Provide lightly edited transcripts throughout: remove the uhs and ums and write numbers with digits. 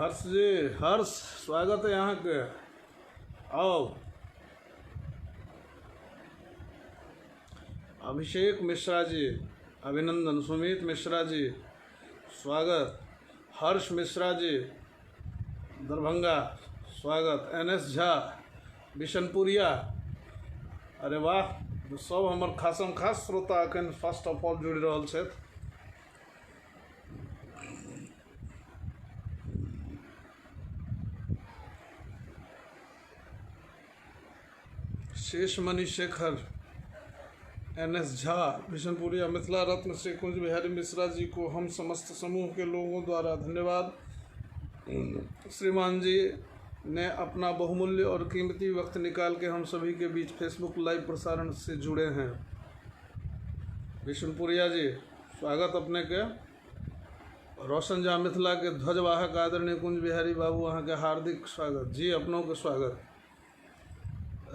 हर्ष जी, हर्ष स्वागत है अहाँके। आउ अभिषेक मिश्रा जी अभिनंदन। सुमित मिश्रा जी स्वागत। हर्ष मिश्रा जी दरभंगा स्वागत। एन एस झा बिशनपुरिया, अरे वाह, सब हमर खासम खास श्रोता अखन फर्स्ट ऑफ ऑल जुड़ि रहल छथि। शेषमणि शेखर, एन एस झा बिशनपुरिया, मिथिला रत्न श्री कुंज बिहारी मिश्रा जी को हम समस्त समूह के लोगों द्वारा धन्यवाद। श्रीमान जी ने अपना बहुमूल्य और कीमती वक्त निकाल के हम सभी के बीच फेसबुक लाइव प्रसारण से जुड़े हैं। बिशनपुरिया जी स्वागत अपने के। रोशन झा मिथिला के ध्वजवाहक आदरणीय कुंज बिहारी बाबू अहाँ के हार्दिक स्वागत जी, अपनों के स्वागत।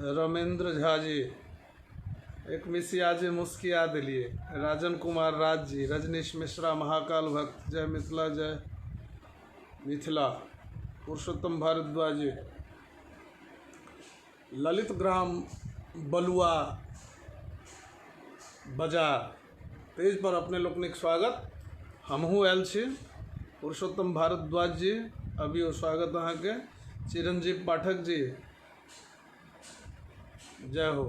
रमेंद्र झा जी एक मिसिया जी मुस्किया दिलिए। राजन कुमार राज जी, रजनीश मिश्रा महाकाल भक्त, जय मिथिला जय मिथिला। पुरुषोत्तम भारद्वाज जी, ललित ग्राम बलुआ बाजार पेज पर अपने लोकनिक स्वागत। हमहूँ आयल छी। पुरुषोत्तम भारद्वाज जी अभियो स्वागत अहाँके। चिरंजीव पाठक जी जय हो।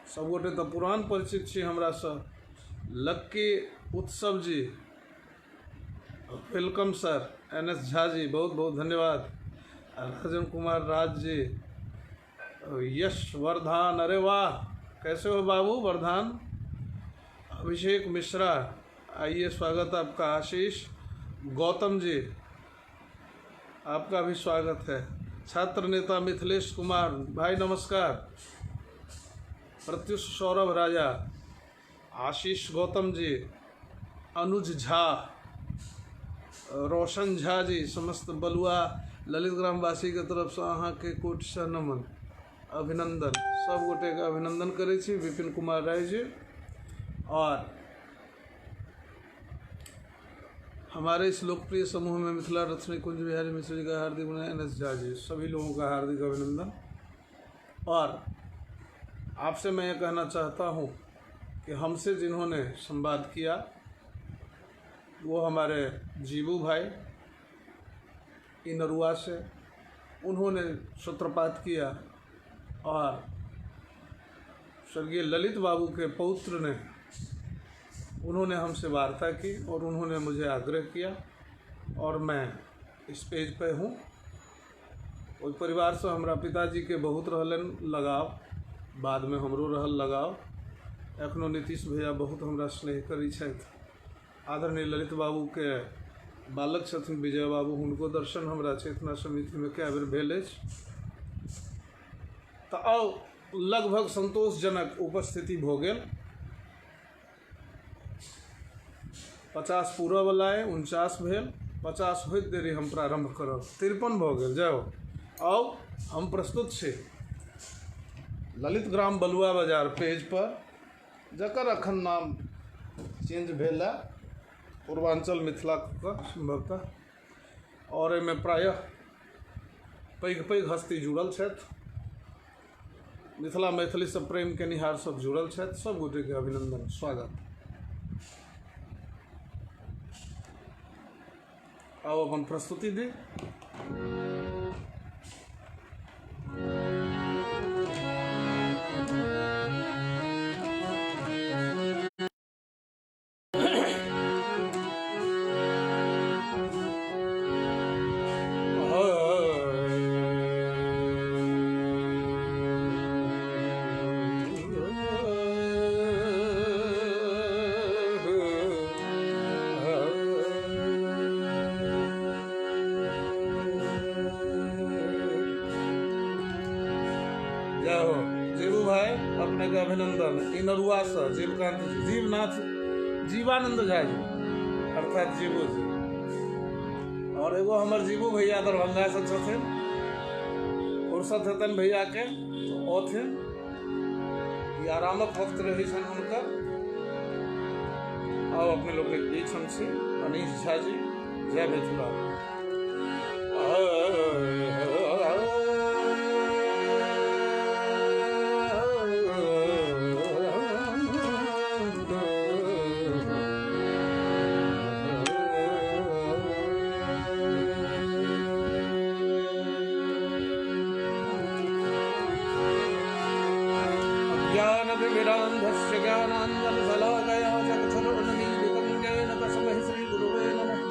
सबगोटे तऽ पुरान परिचित छी हमरासँ। Lucky Utsav ji welcome sir. N S Jha ji बहुत बहुत धन्यवाद। राजन कुमार राज जी, यश वर्धान, अरे वाह कैसे हो बाबू वर्धान। अभिषेक मिश्रा आइए स्वागत आपका। आशीष गौतम जी आपका भी स्वागत है। छात्र नेता मिथिलेश कुमार भाई नमस्कार। प्रत्युष सौरभ राजा, आशीष गौतम जी, अनुज झा, रोशन झा जी, समस्त बलुआ ललित ग्रामवासी के तरफ से अहाँ के कोटिशः नमन अभिनंदन। सब गोटे के अभिनंदन करै छी। विपिन कुमार राय जी और हमारे इस लोकप्रिय समूह में मिथिला रत्न कुंज बिहारी मिश्र जी का हार्दिक, एन एस झा जी, सभी लोगों का हार्दिक अभिनंदन। और आपसे मैं ये कहना चाहता हूँ कि हमसे जिन्होंने संवाद किया वो हमारे जीबू भाई इनरुआ से, उन्होंने सूत्रपात किया और स्वर्गीय ललित बाबू के पौत्र ने, उन्होंने हमसे वार्ता की और उन्होंने मुझे आग्रह किया और मैं इस पेज पे हूँ। ओहि परिवारसँ हमरा पिताजीके बहुत रहलनि लगाव, बादमे हमरो रहल लगाव। एखनो नीतीश भैया बहुत हमरा स्नेह करै छथि। आदरणीय ललित बाबूके बालक छथिन विजय बाबू, हुनको दर्शन हमरा चेतना समितिमे कए बेर भेल अछि। तऽ आउ लगभग संतोषजनक उपस्थिति भऽ गेल। 50 पूरऽवला अइ, 49 भेल, 50 होइत देरी हम प्रारम्भ करब। 53 भऽ गेल। जाउ आउ हम प्रस्तुत छी ललित ग्राम बलुआ बाजार पेज पर, जकर अखन नाम चेंज भेल है पूर्वांचल मिथिला के संभवतः। और एहिमे प्रायः पैघ पैघ हस्ती जुड़ल छथि, मिथिला मैथिली से प्रेम केनिहार सब जुड़ल छथि। सब गोटे के अभिनंदन स्वागत। आउ अपन प्रस्तुति दी। जय हो जीबू भाई, अपने के अभिनंदन। इनरुआ से जीवकांत जी, जीवनाथ जीवानंद झा जी अर्थात जीबू जी। और एगो हमर जीबू भैया दरभंगा से छथिन, फुर्सत हेतनि भैया के तो औथिन, ई आरामक वक्त रहै छनि हुनकर। आउ अपने लोग के बीच हम छी अनीश झा जी, जय मिथिला। अज्ञानतिमिरान्धस्य ज्ञानाञ्जनशलाकया चक्षुरुन्मीलितं येन तस्मै श्रीगुरुवे नमः।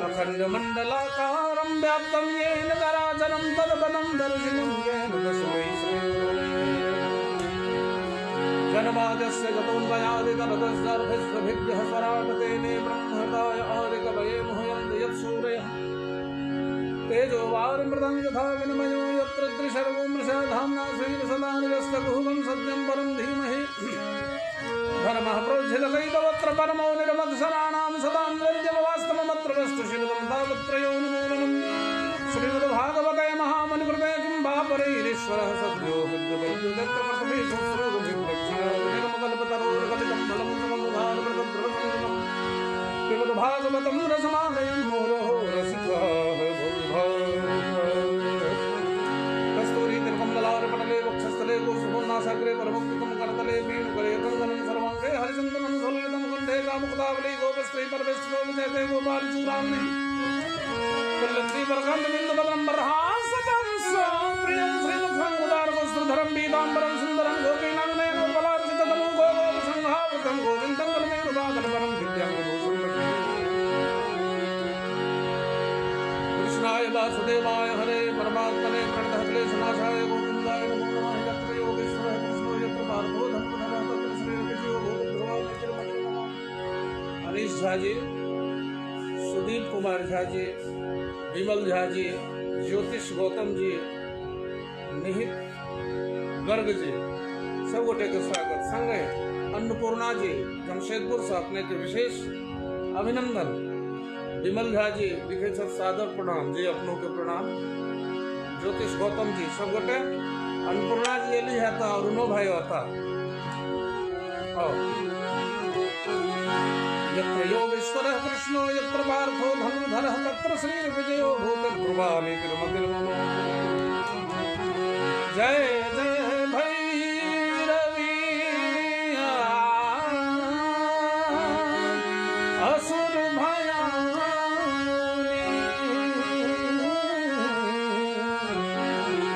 अखण्डमण्डलाकारं व्याप्तं येन चराचरं तत्पदं दर्शिनं येन तस्मै श्रीगुरुवे। जन्माद्यस्य गतोन्वयादितरतश्चार्थेष्वभिज्ञः स्वराट् तेने ब्रह्महृदाय आदिकवये मुह्यन्ति यत्सूरयः। तेजो वारिमृदं यथा विनिमयो यत्र त्रिसर्गो मृषा धाम्ना स्वेन सदा निरस्तकुहं सत्यं परं धीमहि। धर्मः प्रोज्झितकैतवत्र परमो निरमत्सराणां सदां निर्जमवास्तवमत्र वस्तु शिवदं तापत्रयोन्मूलनं। श्रीमद्भागवते महामुनिकृते किं वा परैरीश्वरः सद्यो हृद्यपरद्युदत्तकर्तव्यशुश्रूषुभिर्लक्ष्मणनिगमकल्पतरोर्गलितं फलं सममुदानवृतद्रवसंयुतं श्रीमद्भागवतं रसमालयं मुहुरहो रसिकाः कस्तूरी तिलकं ललाटपटले वक्षस्थले गोष्ठनासाग्रे परमोक्तिकं करतले वेणुकरे कङ्कणं सर्वाङ्गे हरिचन्दनं सुललितं कण्ठे कामुकदावली गोपस्त्री परमेश्वरो विजयते गोपालचूडामणि कुल्लन्ति वरकान्तबिन्दुपदं बर्हासतं प्रियं श्रीमुखं पीताम्बरं सुन्दरं गोपीनां नयनोपलार्चिततनु गोगोपसंहावृतं गोविन्दं कलमेरुदादरपरं दिव्याङ्गभूषणं। कृष्णाय वासुदेवाय हरे परमात्मने प्रणतः क्लेशनाशाय गोविन्दाय नमो नमः। यत्र योगेश्वरः कृष्णो यत्र पार्थो धनुर्धरः तत्र श्रीर्विजयो भूतध्रुवः। अनीश झा जी, सुदीप कुमार झा जी, विमल झा जी, ज्योतिष गौतम जी, निहित गर्ग जी, सब गोटे के स्वागत। संगे अन्नपूर्णा जी जमशेदपुर से अपने के विशेष अभिनंदन। विमल झा जी लिखे छथि सादर प्रणाम जी, अपनों के प्रणाम। ज्योतिष गौतम जी सब गोटे। अन्नपूर्णा जी एली है तो अरुणो भाई होता। यत्र योगेश्वरः कृष्णो यत्र पार्थो धनुर्धरः तत्र श्रीर्विजयो भूतध्रुवानितिर्मतिर्मम। जय जय भैरवी असुर भयानी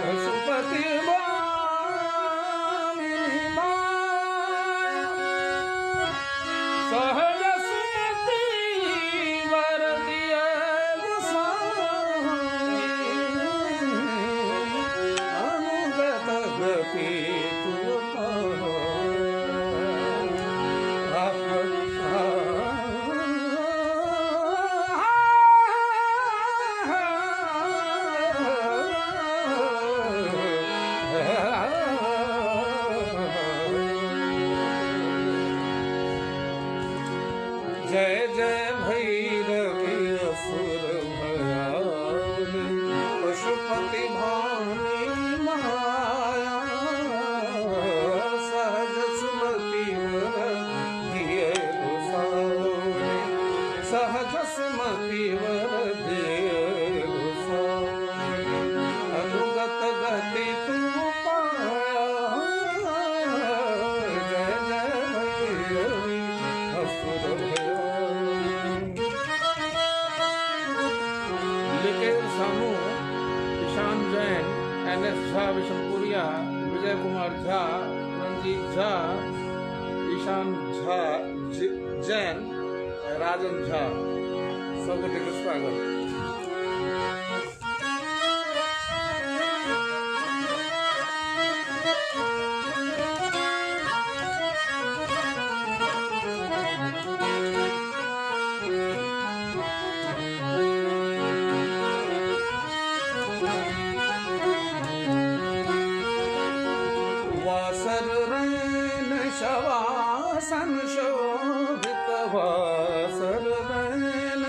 पशुपति भामिनी माया सहज सुमति वर दिय गोसाई अनुगत गति तू जय जय भैरवी असुर भयानी पशुपति भामिनी माया सहज सुमति वर दिय गोसाई सहज सुमति वर दिय गोसाई अनुगत गति तू पाया। जय जय भैरवी असुर भयानी। लिकेर सानू, ईशान जैन, एन एस झा विशनपुरिया, विजय कुमार झा, रंजीत झा, ईशान झा जैन, राजन झा, सब गोटे के स्वागत। वासर रैन शवासन शोभित वासर रैन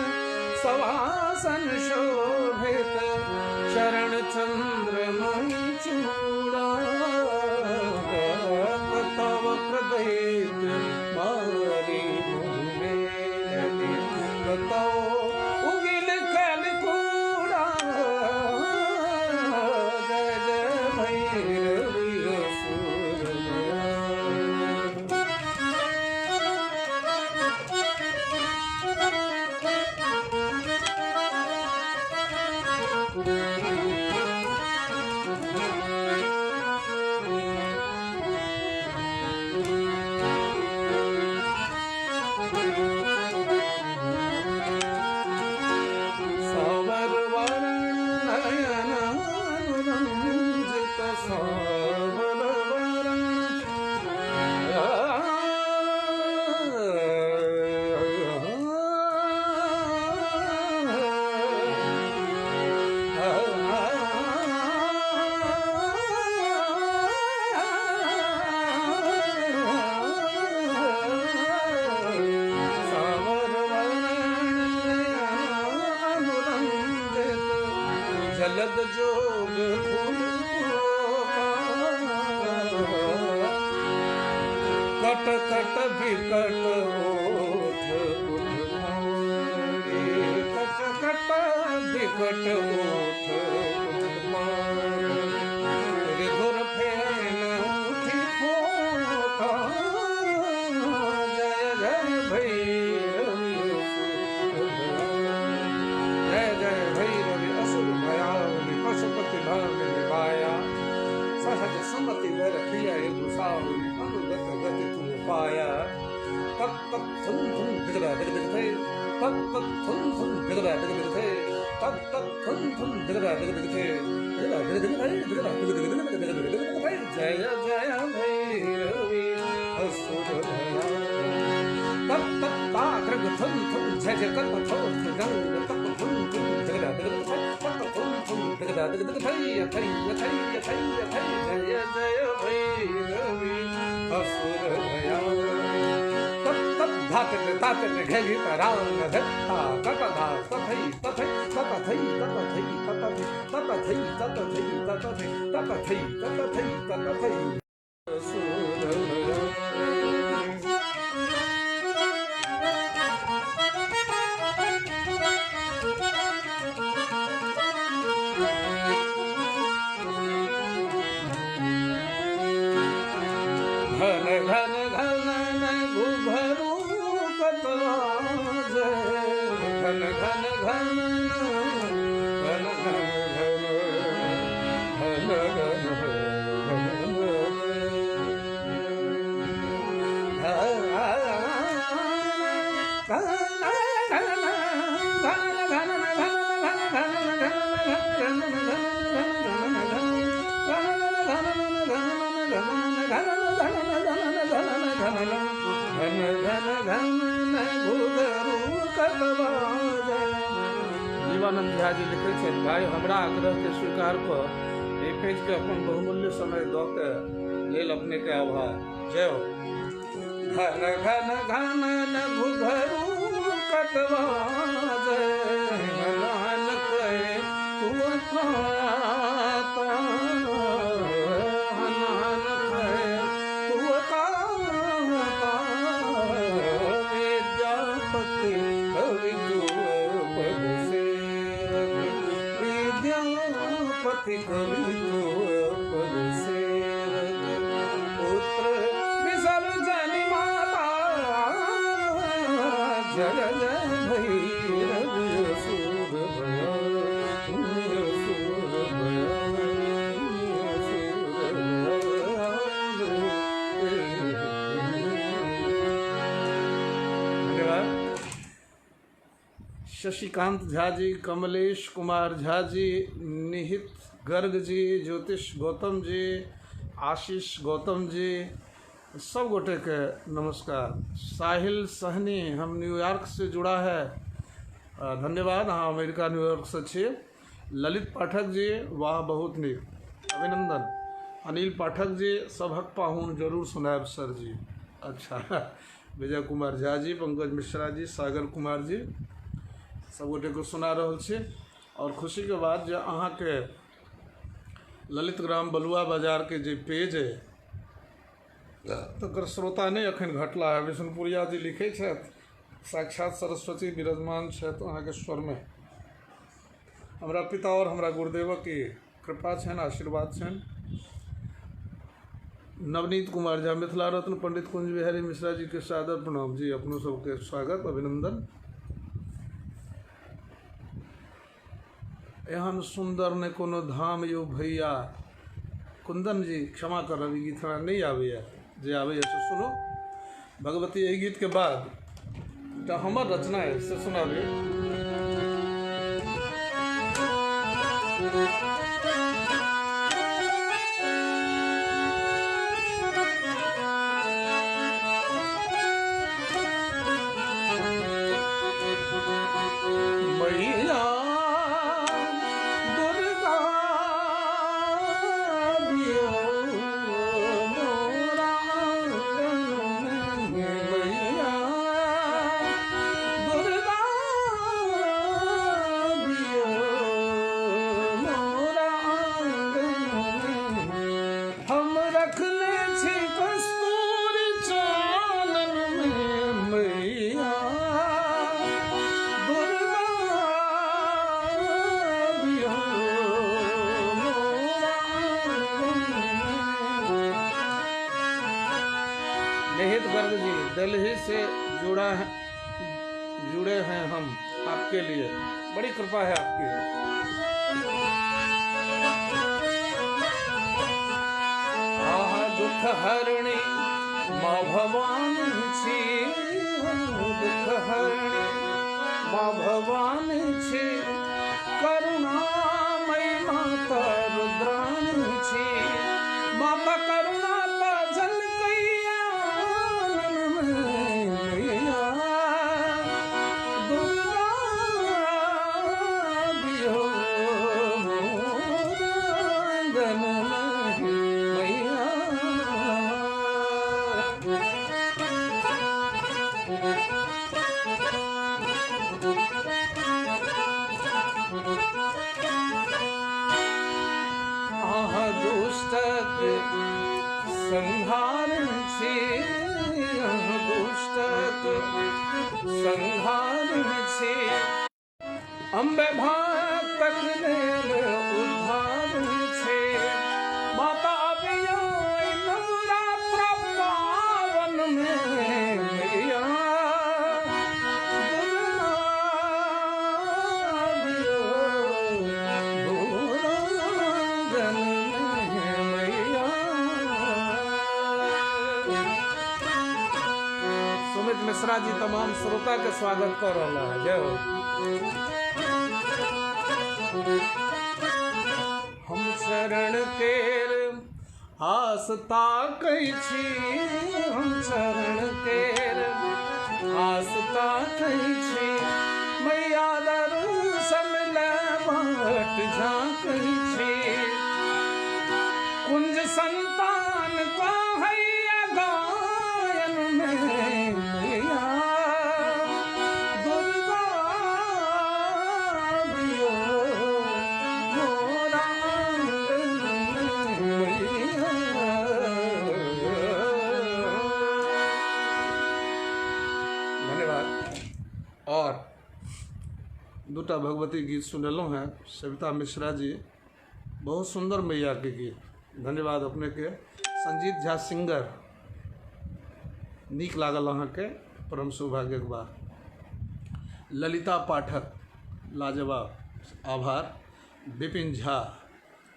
सवासन शोभित चरण चंद्रमणि चूड़ा तव हृदय मारी मुमेलनि कतौ उगिल कल कूड़ा। जय जय भैरवी असुर भयानी। कट कट विकट ओठ उठ मारे, कट कट विकट ओठ उठ मारे, त्रिधुर फेन उठि फोका, जय जय भैरवि असुर भयाउनि, जय जय भैरवि असुर भयाउनि, पशुपति भामिनि माया, सहज सुमति वर प्रिय गुसाउनि, अनुगत गति तुम पाया। तत् तत् थुन थुन बिगड़ा बिग बिग थे, तत् तत् थुन थुन बिगड़ा बिग बिग थे, तत् तत् थुन थुन बिगड़ा बिग बिग थे, बिगड़ा बिग बिग थे, बिगड़ा big big big big big big थे, जय जय भैरवि असुर भयाउनि। तत् तत् ता कृग थुन थुन झ झ कत थो गंग तत् थुन थुन बिगड़ा बिग बिग थे, तत् थुन थुन बिगड़ा बिग बिग थे, थै थै थै थै, जय जय भैरवि असुर भयाउनि। तत् तत् धात तात घ तरांग धत्ता तत धा तथै तथै तत थै तत थै तत थै तत थै तत थै तत थै तत थै तत थै तत थै असुर भयाउनि। घन घन घन घुघरू कतवाजे, घन घन घन घन घन घन घन जीवानंद झा जी लिखै छथि, भाई हमरा आग्रह के स्वीकार कऽ एहि पेज के अपन बहुमूल्य समय दऽ के लेल अपने के आभार। जय हो। घन घन घन घुघरू कतवाजे, हन हन कहे तू खाता, हन हन कहे तू खाता, विद्यापति कवि पद सेवक, विद्यापति कवि पद सेवक, पुत्र विसर्जन माता, जय जय भैरवि असुर भयाउनि, असुर भयाउनि, असुर भयाउनि। धन्यवाद। शशिकांत झा जी, कमलेश कुमार झा जी, निहित गर्ग जी, ज्योतिष गौतम जी, आशीष गौतम जी, सब गोटे के नमस्कार। साहिल सहनी, हम न्यूयॉर्क से जुड़ा है, धन्यवाद। हाँ, अमेरिका न्यूयॉर्क से छी। ललित पाठक जी, वाह बहुत नीक, अभिनंदन। अनिल पाठक जी, सबहक पाहुन जरूर सुनायब सर जी। अच्छा, विजय कुमार झा जी, पंकज मिश्रा जी, सागर कुमार जी, सब गोटे के सुना रहल छी। और खुशी के बात जे अहाँके ललित ग्राम बलुआ बाजार के जे पेज है तकर श्रोता नहि अखन घटला है। विष्णुपुरिया जी लिखै छथि, साक्षात सरस्वती विराजमान छथि अहाँके स्वरमे। हमरा पिता और हमरा गुरुदेवक की कृपा छनि, आशीर्वाद छनि। नवनीत कुमार झा, मिथिला रत्न पंडित कुंज बिहारी मिश्रा जी के सादर प्रणाम जी, अपनो सबके स्वागत अभिनंदन। एहन सुंदर ने कोनो धाम यो भैया। कुंदन जी क्षमा करब, ई गीत हमरा नहि आबैया, जे आबैया से सुनो। भगवती एहि गीत के बाद एकटा हमर रचना है से सुनाबी। मैया दुर्गा दियो मोरा आंगन में, मैया दुर्गा दियो मोरा निहित गर्ग जी दिल्ली से जुड़ा है, जुड़े हैं हम आपके लिए, बड़ी कृपा है आपकी। आह दुख हरणी माँ भवानी छी, दुख हरणी माँ भवानी छी, करुणामयी माता रुद्राणी छी, माता करुणा का जल कैया मैया दुर्गा बिहो मोर आंगन मैया। आह दुष्टक संहार छी, दुष्टक संहार छी, अम्बे भक्तक लेल उद्धार छी, माता अबियो नवरात्र पावन में मैया दुर्गा अबियो मोर आंगन में मैया। सुमित मिश्रा जी तमाम श्रोता के स्वागत कर रहा है, जय हो। हम शरण केर आस ताकै छी, हम शरण केर आस ताकै छी, मैया दर्शन ले बाट झाँकै छी, कुंज संतान कहैया गायन में मैया दुर्गा दियो मोर आंगन मैया। धन्यवाद। और दूटा भगवती गीत सुनेलहुँ हैं, सविता मिश्रा जी, बहुत सुंदर मैया के गीत, धन्यवाद अपने के। संजीत झा सिंगर, नीक लागल अहाँके, परम सौभाग्यक बात। ललिता पाठक लाजवाब, आभार। विपिन झा,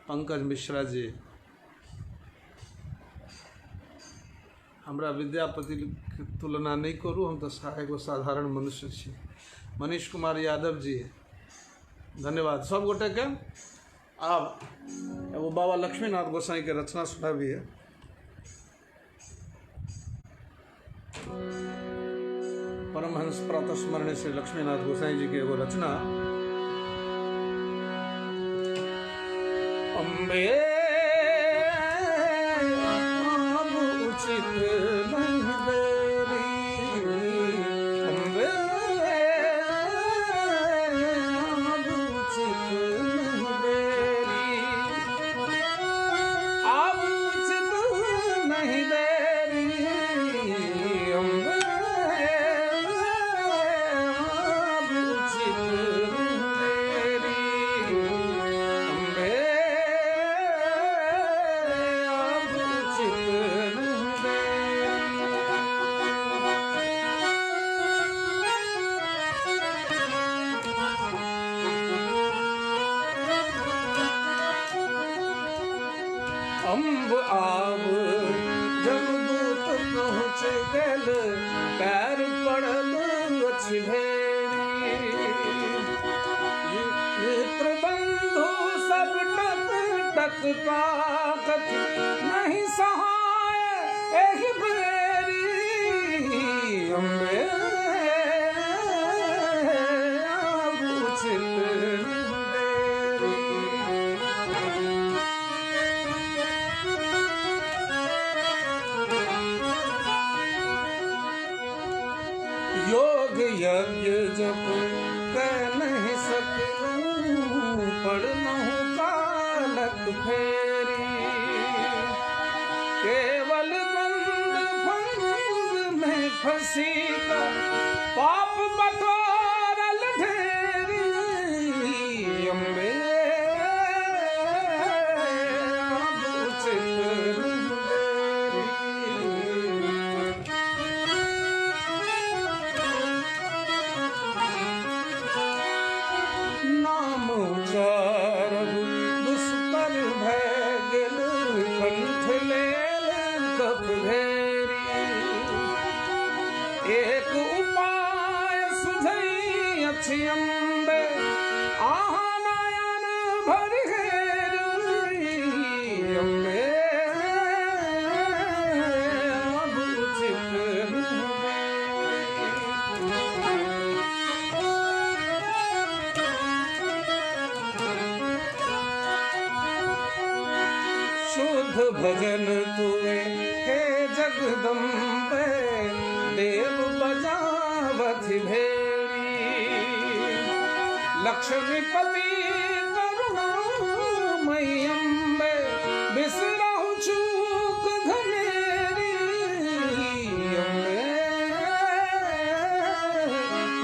पंकज मिश्रा जी, हमरा विद्यापति के तुलना नहीं करू, हम तऽ एगो साधारण मनुष्य छी। मनीष कुमार यादव जी, धन्यवाद सब गोटे के। आब एगो बाबा लक्ष्मीनाथ गोसाई के रचना सुनाबिए। परमहंस प्रातः स्मरणीय श्री लक्ष्मीनाथ गोसाई जी के एगो रचना। अम्बे अब उचित नहीं देरी, अम्बे अब उचित नहीं देरी, अब उचित नहीं देरी, अम्बे अब उचित नहीं देरी, अम्बे अब उचित नहीं देरी। अम्ब आब जमदूत पहुँच गेल, पैर पड़ल अछि भेरी, मित्र बंधु सब टक टक ताकत नहीं सहाय एहि बेरी, अम्बे अब उचित नहीं देरी। योग यज्ञ जप कह नहीं सकलूं, पढ़लूं कालक फेरी, केवल गंद फंद में फंसी कर पाप बटोरल ढेरी, अम्बे अब उचित नहीं देरी। छी अम्बे, अहाँ नयन भरि हेरू अम्बे, आब उचित नहि। शुद्ध भजन तुवे हे जगदम्बे, देव बजावथि भेरी। लक्ष्मीपति करुणामयी अम्बे, बिसरहु चूक घनेरी अम्बे,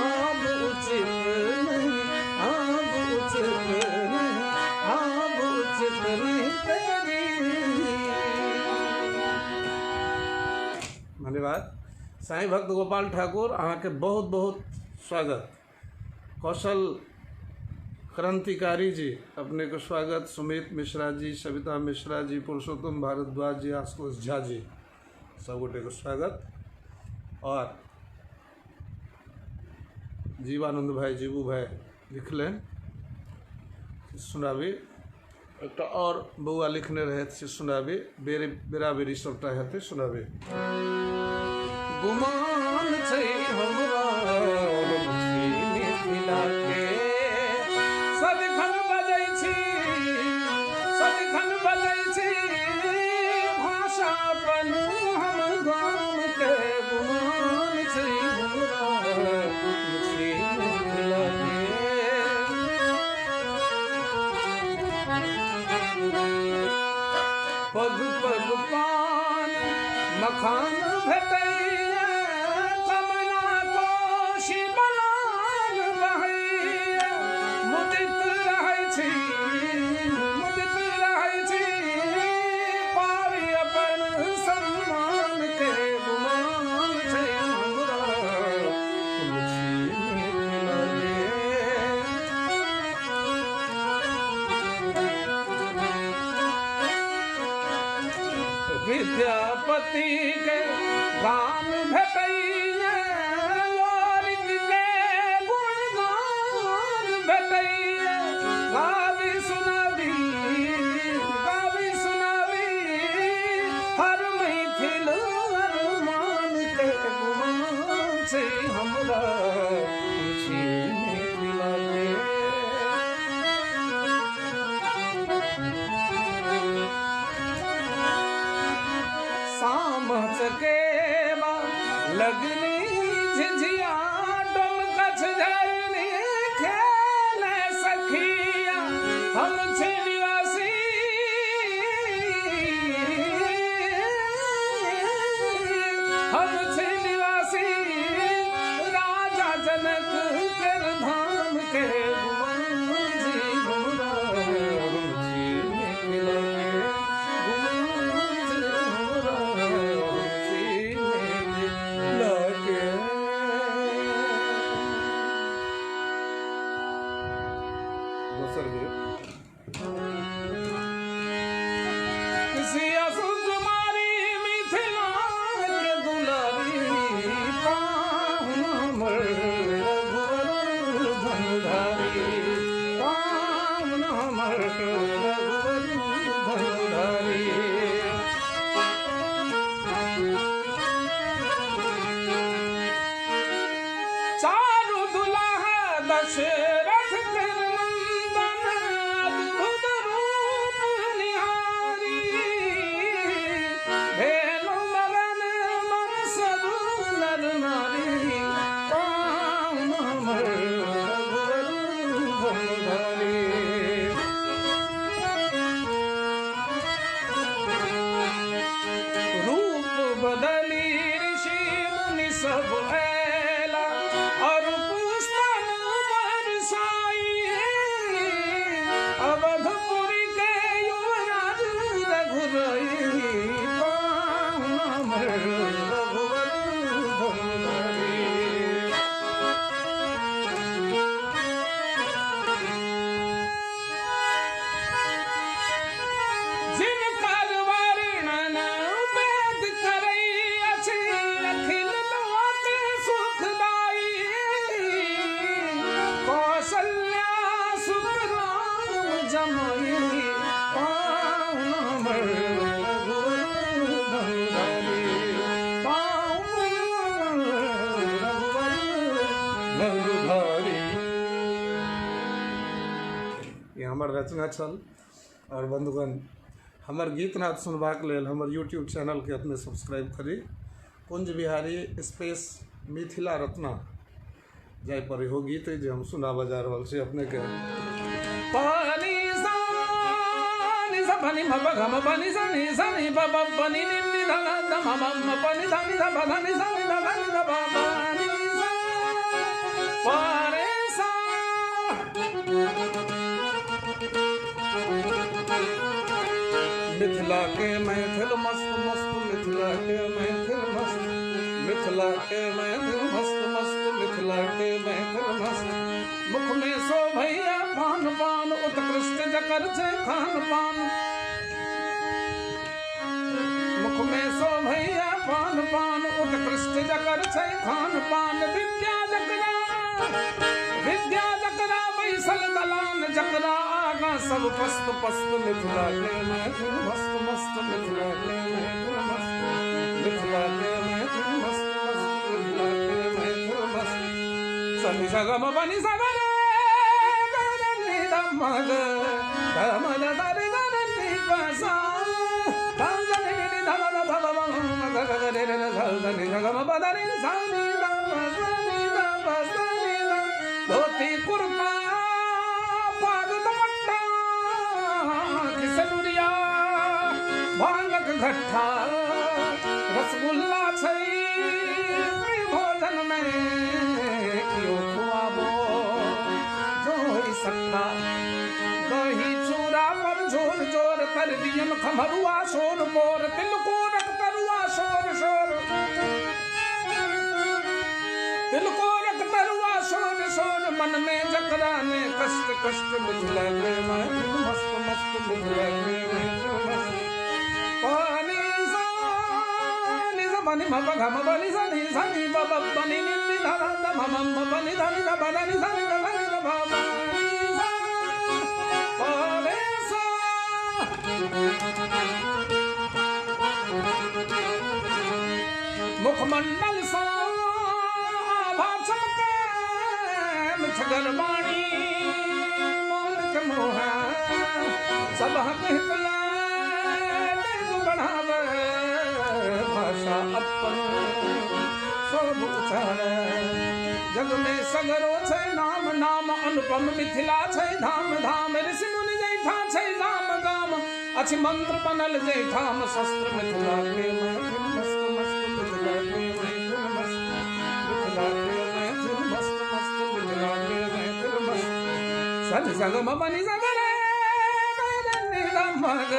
आब उचित नहीं, आब उचित नहीं, आब उचित नहीं तेरी। धन्यवाद। साईं भक्त गोपाल ठाकुर, अहाँके बहुत बहुत स्वागत। कौशल क्रांतिकारी जी, अपने को स्वागत। सुमित मिश्रा जी, सविता मिश्रा जी, पुरुषोत्तम भारद्वाज जी, आशुतोष झा जी, सब गोटे को स्वागत। और जीवानंद भाई, जीबू भाई लिखलनि सुनाबी। एकटा और बौआ लिखने रहथि से सुनाबी। बेर बेराबेरी सबटा हेतै, सुनाबी। गुमान छै हमरा छी मिथिला के, सदिखन बजै छी, सदिखन बजै छी भाषा अपन हम गाम के। गुमान छै हमरा छी मिथिला के। पग पग पान मखान भेटैया, कमला कोशी बलान बहैया। मुदित रहै छी, मुदित रहै छी पाबि अपन सम्मान के। गुमान छै हमरा छी मिथिला के। विद्यापति के गान भेटैया, लोरिक के गुणगान भेटैया। गाबी सुनाबी, गाबी सुनाबी हर मैथिल अरमान के। गुमान छै हमरा छी मिथिला के। सामा चकेबा लगनी झिझिया, डोमकछ झरनी खेले सखिया। हम छी निवासी, हम छी निवासी राजा जनक केर धाम के। गुमान जी हमरा छी मिथिला के। गुमान जी हमरा छी मिथिला के। दोसर गीत। सिया सुकुमारी मिथिला के दुलारी, पाहुन हमर रघुवर धनुधारी, पाहुन हमर रघुवर धनुधारी। चारु दुल्हा दशरथ केर नंदन, अद्भुत रूप निहारी। भेल मगन मन सब नर नारी, पाहुन हमर रघुवर धनुधारी। रचना छल। आओर बंधुगण, हमर गीतनाद सुनबाक लेल हमर यूट्यूब चैनलके अपने सब्सक्राइब करी, कुंज बिहारी स्पेस मिथिला रत्ना, जाहि पर इहो गीत अइ जे हम सुनाबऽ जा रहल छी अपनेके। पानी सा नि सा प नि म प ग म प नि सा नि सा नि प प प नि नि नि ध ध ध म म म प नि ध नि ध प ध नि सा नि ध ध नि ध प प नि सा प रे सा। मिथिला के मैथिल मस्त मस्त, मिथिला के मैथिल मस्त, मिथिला के मैथिल मस्त मस्त, मिथिला के मैथिल मस्त। मुख में शोभैया पान पान, उत्कृष्ट जकर छै खान पान। मुख में शोभैया पान पान, उत्कृष्ट जकर छै खान पान। विद्या जकरा, विद्या जकरा बैसल दलान, जकरा आगाँ सब पस्त पस्त। मिथिला के मैथिल मस्त मस्त, मिथिला के मैथिल मस्त, मिथिला के मैथिल मस्त मस्त, मिथिला के मैथिल मस्त। सनि स ग म प नि सा ग रे ग रे नि ध म ग ध म ध ध रे ग रे नि प सा ध स नि नि नि ध म ध भ भ म म ग ग ग रे रे रे ध ध नि ध ग म प ध रे सा नि ध प सा नि ध प सा नि ध। धोती कुर्ता पाग दुपट्टा किसनुरिया भांगक घट्ठा, रसगुल्ला छै भोजन में कियो खुआबो जो होई सट्ठा। दही चूड़ा पर झोर जोर तर दियन खमरुआ शोर पोर, तिलकोरक तरुआ शोर शोर, तिलकोरक तरुआ शोर शोर। मन में जकरा ने कष्ट कष्ट, मिथिला के मैथिल मस्त मस्त, मिथिला के मैथिल मस्त। पानी सा नि सा प नि म प घ म प नि सा नि सा नि प प प नि नि नि ध ध ध म म म प नि ध नि ध प ध नि सा नि ध ध नि ध प प नि सा प रे सा। मुखमंडल सा आभा चमके, मिठगर बाणी मोन के मोहे, सब हक हित ले बढ़ावे, भाषा अपन सब उचारे। जग में सगरो छै नाम नाम, अनुपम मिथिला छै धाम धाम। ऋषि मुनि जैठा छै गाम गाम, अछि मंत्र बनल जैठाम शस्त्र। मिथिला के मैथिल मस्त मस्त, मिथिला के मैथिल मस्त, मिथिला के मैथिल मस्त मस्त, मिथिला के मैथिल मस्त। सन सग म प नि स ग रे ग रे नि ध म ग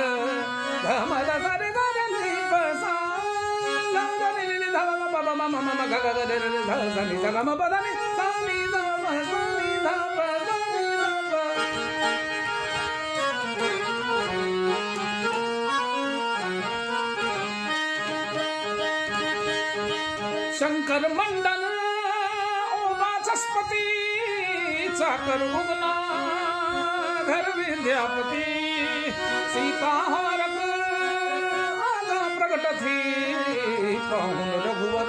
ध म ध स रे ग रे नि प सा ध ध नि नि ध म प प म म म ग ग ग रे रे ध स नि स ग म प ध नि सा नि ध म सा नि ध प सा नि ध प। शंकर मंडन ओ वाचस्पति, चाकर उगना घर विद्यापति। सीता हरक आगा प्रगट थी, पाहुन रघुवर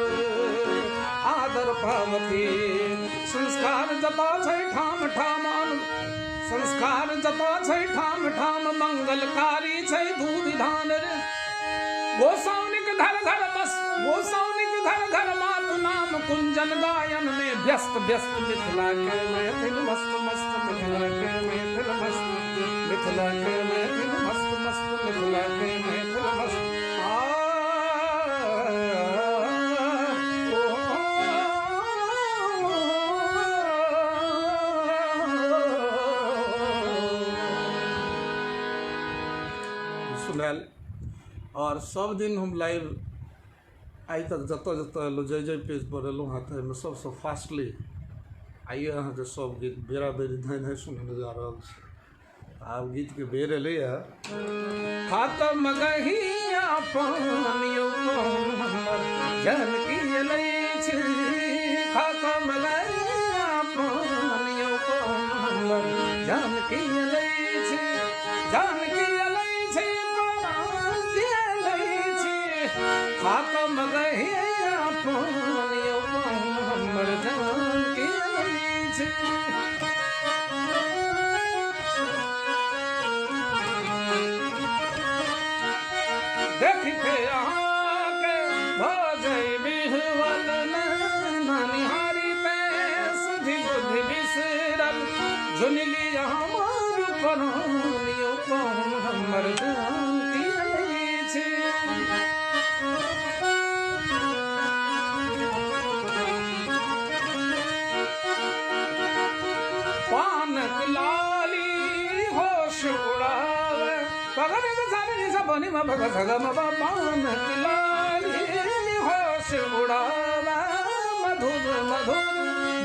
आदर पावती। संस्कार जता छै ठाम ठाम, संस्कार जता छै ठाम ठाम, मंगलकारी छै दू विधान रे। गोसाउनिक घर घर बस, गोसाउनिक घर घर मातु नाम, कुंजन गायन में व्यस्त व्यस्त। मिथिला के मैथिल मस्त मस्त, मिथिला के मैथिल मस्त, मिथिला के मैथिल मस्त मस्त, मिथिला के मैथिल मस्त। आ सुनायल। और सब दिन हम लाइव आइ तक जतऽ जतऽ एलहुँ, जाहि जाहि पेज पर एलहुँ हँ, ताहिमे सबसँ फास्टली आइए अहाँके सब गीत बेरा बेरी धाँइ धाँइ सुनने जा रहल छी। आब गीतके बेर एलैए। खातम गहिया पानियो हमर जानकी एलै छी, खातम गहिया पानियो हमर जानकी एलै छी, जानकी एलै छी, परान एलै छी। खातम गहिया पानियो हमर जानकी एलै छी। अहाँके भऽ जाइ बिहवल नैना निहारिते सुधि बुधि बिसरल झुनि लिअ हमर प्राण यौ पाहुन हमर जान किया लै छी। पानक लाली होश उड़ावे पगन सारे नि सा बनि म भग सग म ब पानक लाली होश उड़ावे मधुर मधुर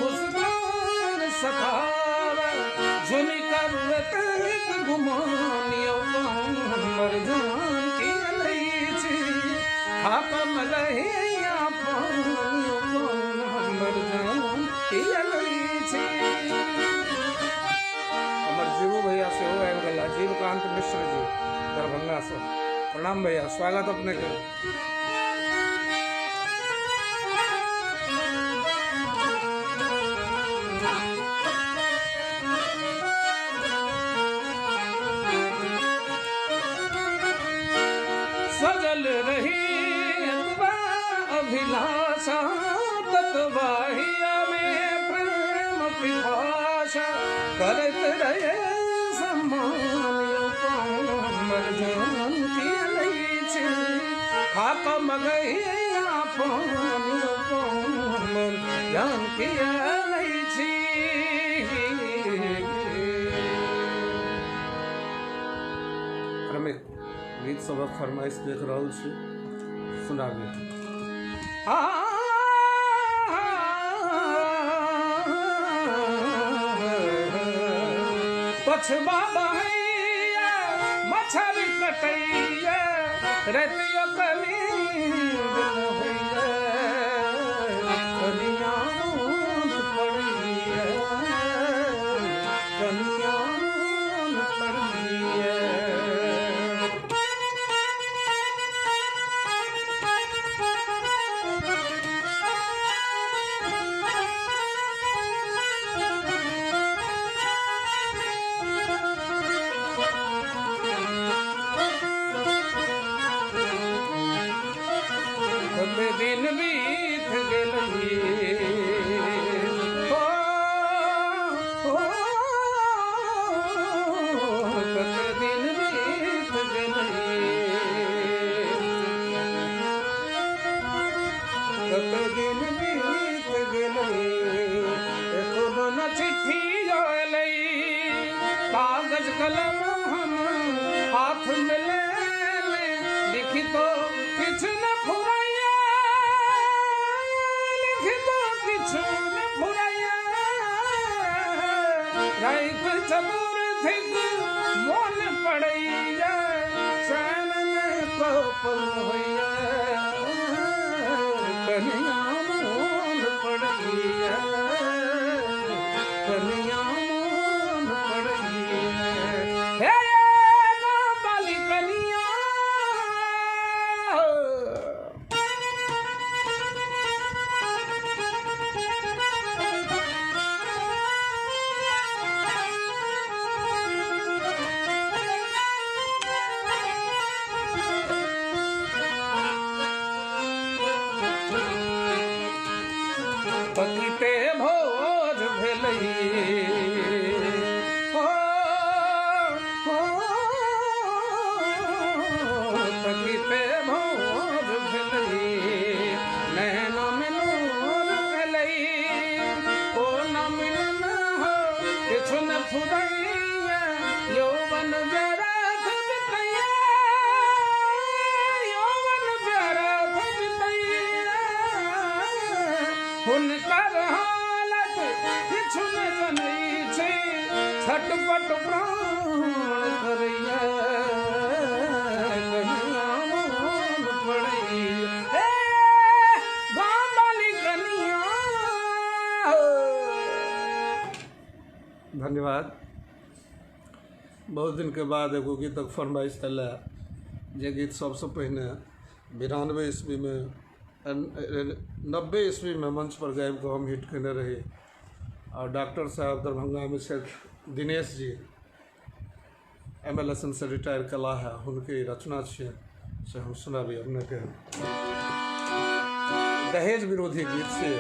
मुस्कान सतावे झुनि कर एतेक गुमान यौ पाहुन हमर जान किया लै छी थाकम लहिया पान यौ पाहुन हमर जान किया लै छी। हमर जीवू भैया सेहो आबि गेला, जीवकांत मिश्र जी दरभंगा से। प्रणाम भैया, स्वागत अपने के। सजल रही एतबा अभिलाषा ततबाहिया में प्रेम पिपाशा करैत रहे सम्मान यौ पाहुन हमर जान किया लै छी खाक मगहिया पान यौ पाहुन हमर जान किया लै छी। क्रमिक गीत सभक फरमाइश देख रहल छी, सुनाबी। पछबा बहैया मच्छर कटैया रतियो कनी होइया कनिया मोन पड़ैया कनिया मोन पड़ैया। कते दिन बीत गेलै हो, हो, कते दिन बीत गेलै कते दिन बीत गेलै एको न चिट्ठी अयलै कागज कलम हम हाथ में ले ले लिखितो किछु न फुरैया लिखितो किछु न फुरैया राति चतुर्थिक मोन पड़ैया चैन ने कोपल होइया कनिया मोन पड़ैया कनिया मोन पड़ैया हे बाली कनिया। पकिते भोज भेलै हो, हो, पकिते भोज भेलै नैना में नूर एलै कोना मिलन हो किछु न फुरैया यौवन व्यर्थ बितैया यौवन व्यर्थ बितैया हुनकर हालत किछु न जनै छै छटपट प्राण करैया कनिया मोन पड़ैया हे गाम वाली कनिया। धन्यवाद। बहुत दिनके बाद एगो गीतक फरमाइश एल जे गीत सबसँ पहिने 92 ईस्वीमे 90 ईस्वीमे मंच पर गाबि कऽ हम हिट केने रही आओर डॉक्टर साहब दरभंगामे छथि दिनेश जी MLSN से रिटायर कला है, हुनके ई रचना छियनि। से हम सुनाबी अपनेके। दहेज विरोधी गीत से।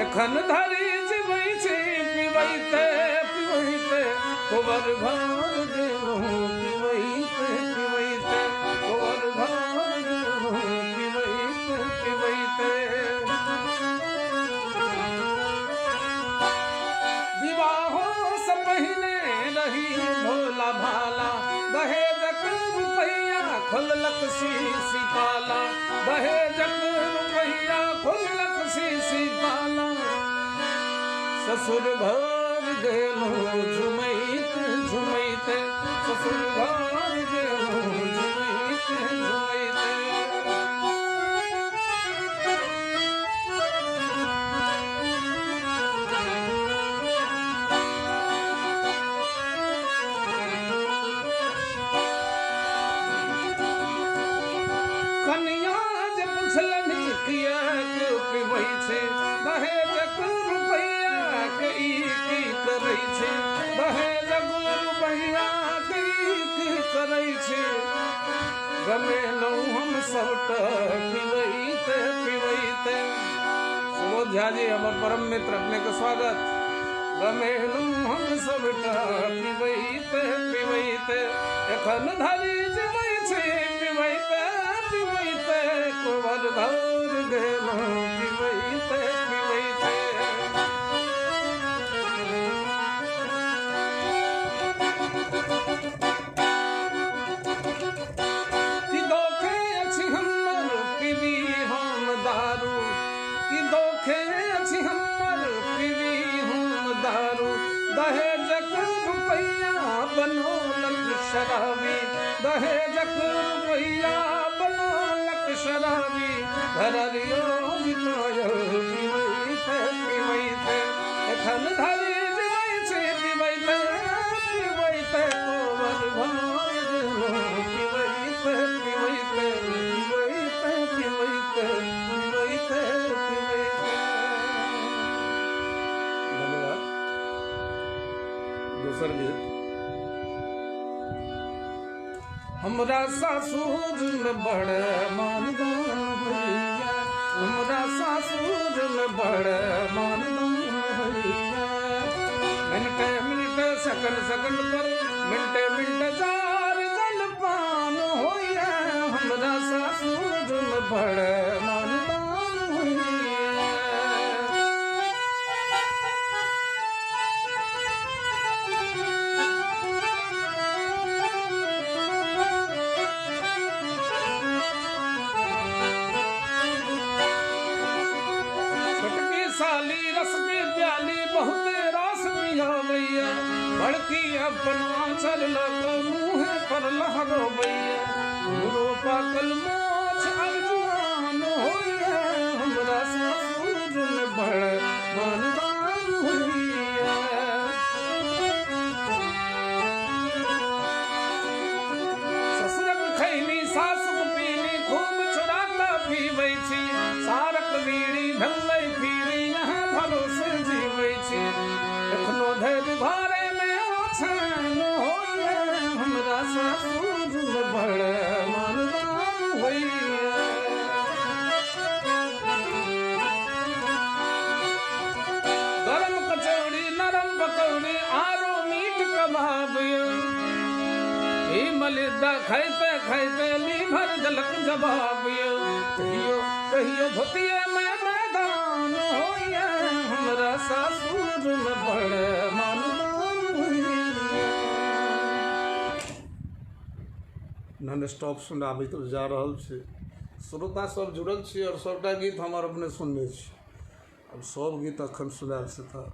एखन धरि जिबै छी पिबैते पिबैते कोबर घर गेलहुँ, पिबैते पिबैते कोबर घर गेलहुँ, पिबैते पिबैते। विवाहो से पहिने रही भोला भाला, दहेजक रुपैया खोललक शीशी ताला, दहेजक रुपैया खोललक शीशी ताला। ससुर घर गेलहुँ झुमैत झुमैते, ससुर घर गेलहुँ झुमैत झुमैते। कनिया जे पुछलनि किएक पिबै छै, दहेजक रुपैया के ई की करै छै, दहेजक रुपैया के ई की करै छै। गमेलहुँ हम सबटा पिबैते पिबैते। सुबोध झा जी हमर परम मित्र, अपने के स्वागत। गमेलहुँ हम सबटा पिबैते पिबैते, एखन धरि जिबै छी पिबैते पिबैते, कोबर घर गेलहुँ पिबैते पिबैते। कि दोखे अछि हमर पीबी हम दारू, कि दोखे अछि हमर पीबी हम दारू, दहेजक रुपैया बनौलक शराबी, दहेजक रुपैया बनौलक शराबी। घररियो बिकायल पिबैते पिबैते, एखन धरि जिबै छी पिबैते पिबैते, कोबर घर गेलहुँ पिबैते पिबैते, पिबैते पिबैते, पिबैते पिबैते। धन्यवाद। दोसर गीत। हमरा सासुर में बड़ मानदान होइया, हमरा सासुर में बड़ मानदान होइया। मिनटे मिनटे सेकंड सेकंड पर मिनटे मिनटे जार जलपान होइया, हमरा सासुर में बड़ मानदान होइया। छोटकी साली रस के प्याली बहुते रस पियावैया, बड़की अपना चल लको मुँह पर लहरोवैया। हमरो पाकल मोछ अब जुआन होइया, हमरा सासुर में बड़ मानदान होइया। ससुरक खैनी सासुक पीनी खूब चुराता पीबै छी, सारक बीड़ी भेलै फिरी यहाँ भरोसे जीबै छी। एखनो धरि घरे में ओछान होइया, हमरा सासुर में बड़ मानदान होइया। गरम कचौड़ी नरम पकौड़ी आरो मीट कबाब यौ, ई मलिदा खाइते खाइते लीभर देलक जवाब यौ। कहियो कहियो धोतिये में मैदान होइया, हमरा सासुर में बड़ मानदान होइया। नॉन स्टॉप सुनाबैत जा रहल छी। श्रोता सब जुड़ल छी और सबटा गीत हमर अपने सुनने छी। अब सब गीत अखन सुनायल से तऽ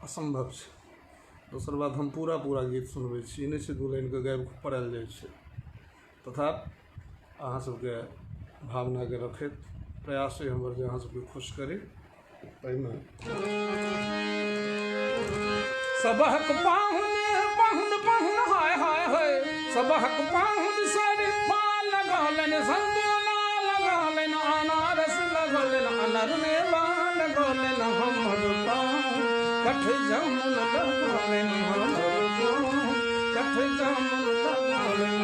असम्भव छै। दोसर बात, हम पूरा पूरा गीत सुनबै छी, ई नहि छै दू लाइनके गाबि कऽ पड़ायल जाइ छै। तथापि अहाँ सबके भावनाके रखैत प्रयास अइ हमर जे अहाँ सबके खुश करी। ताहिमे सबहक पाहुन पाहुन पाहुन हाय हाय हाय, सबहक पाहुन शरीफा लगौलनि, संतोला लगौलनि, अनारस लगौलनि, अनरनेवा लगौलनि, हमर पाहुन कठ जामुन लगौलनि, हमर पाहुन कठ जामुन लगौलनि।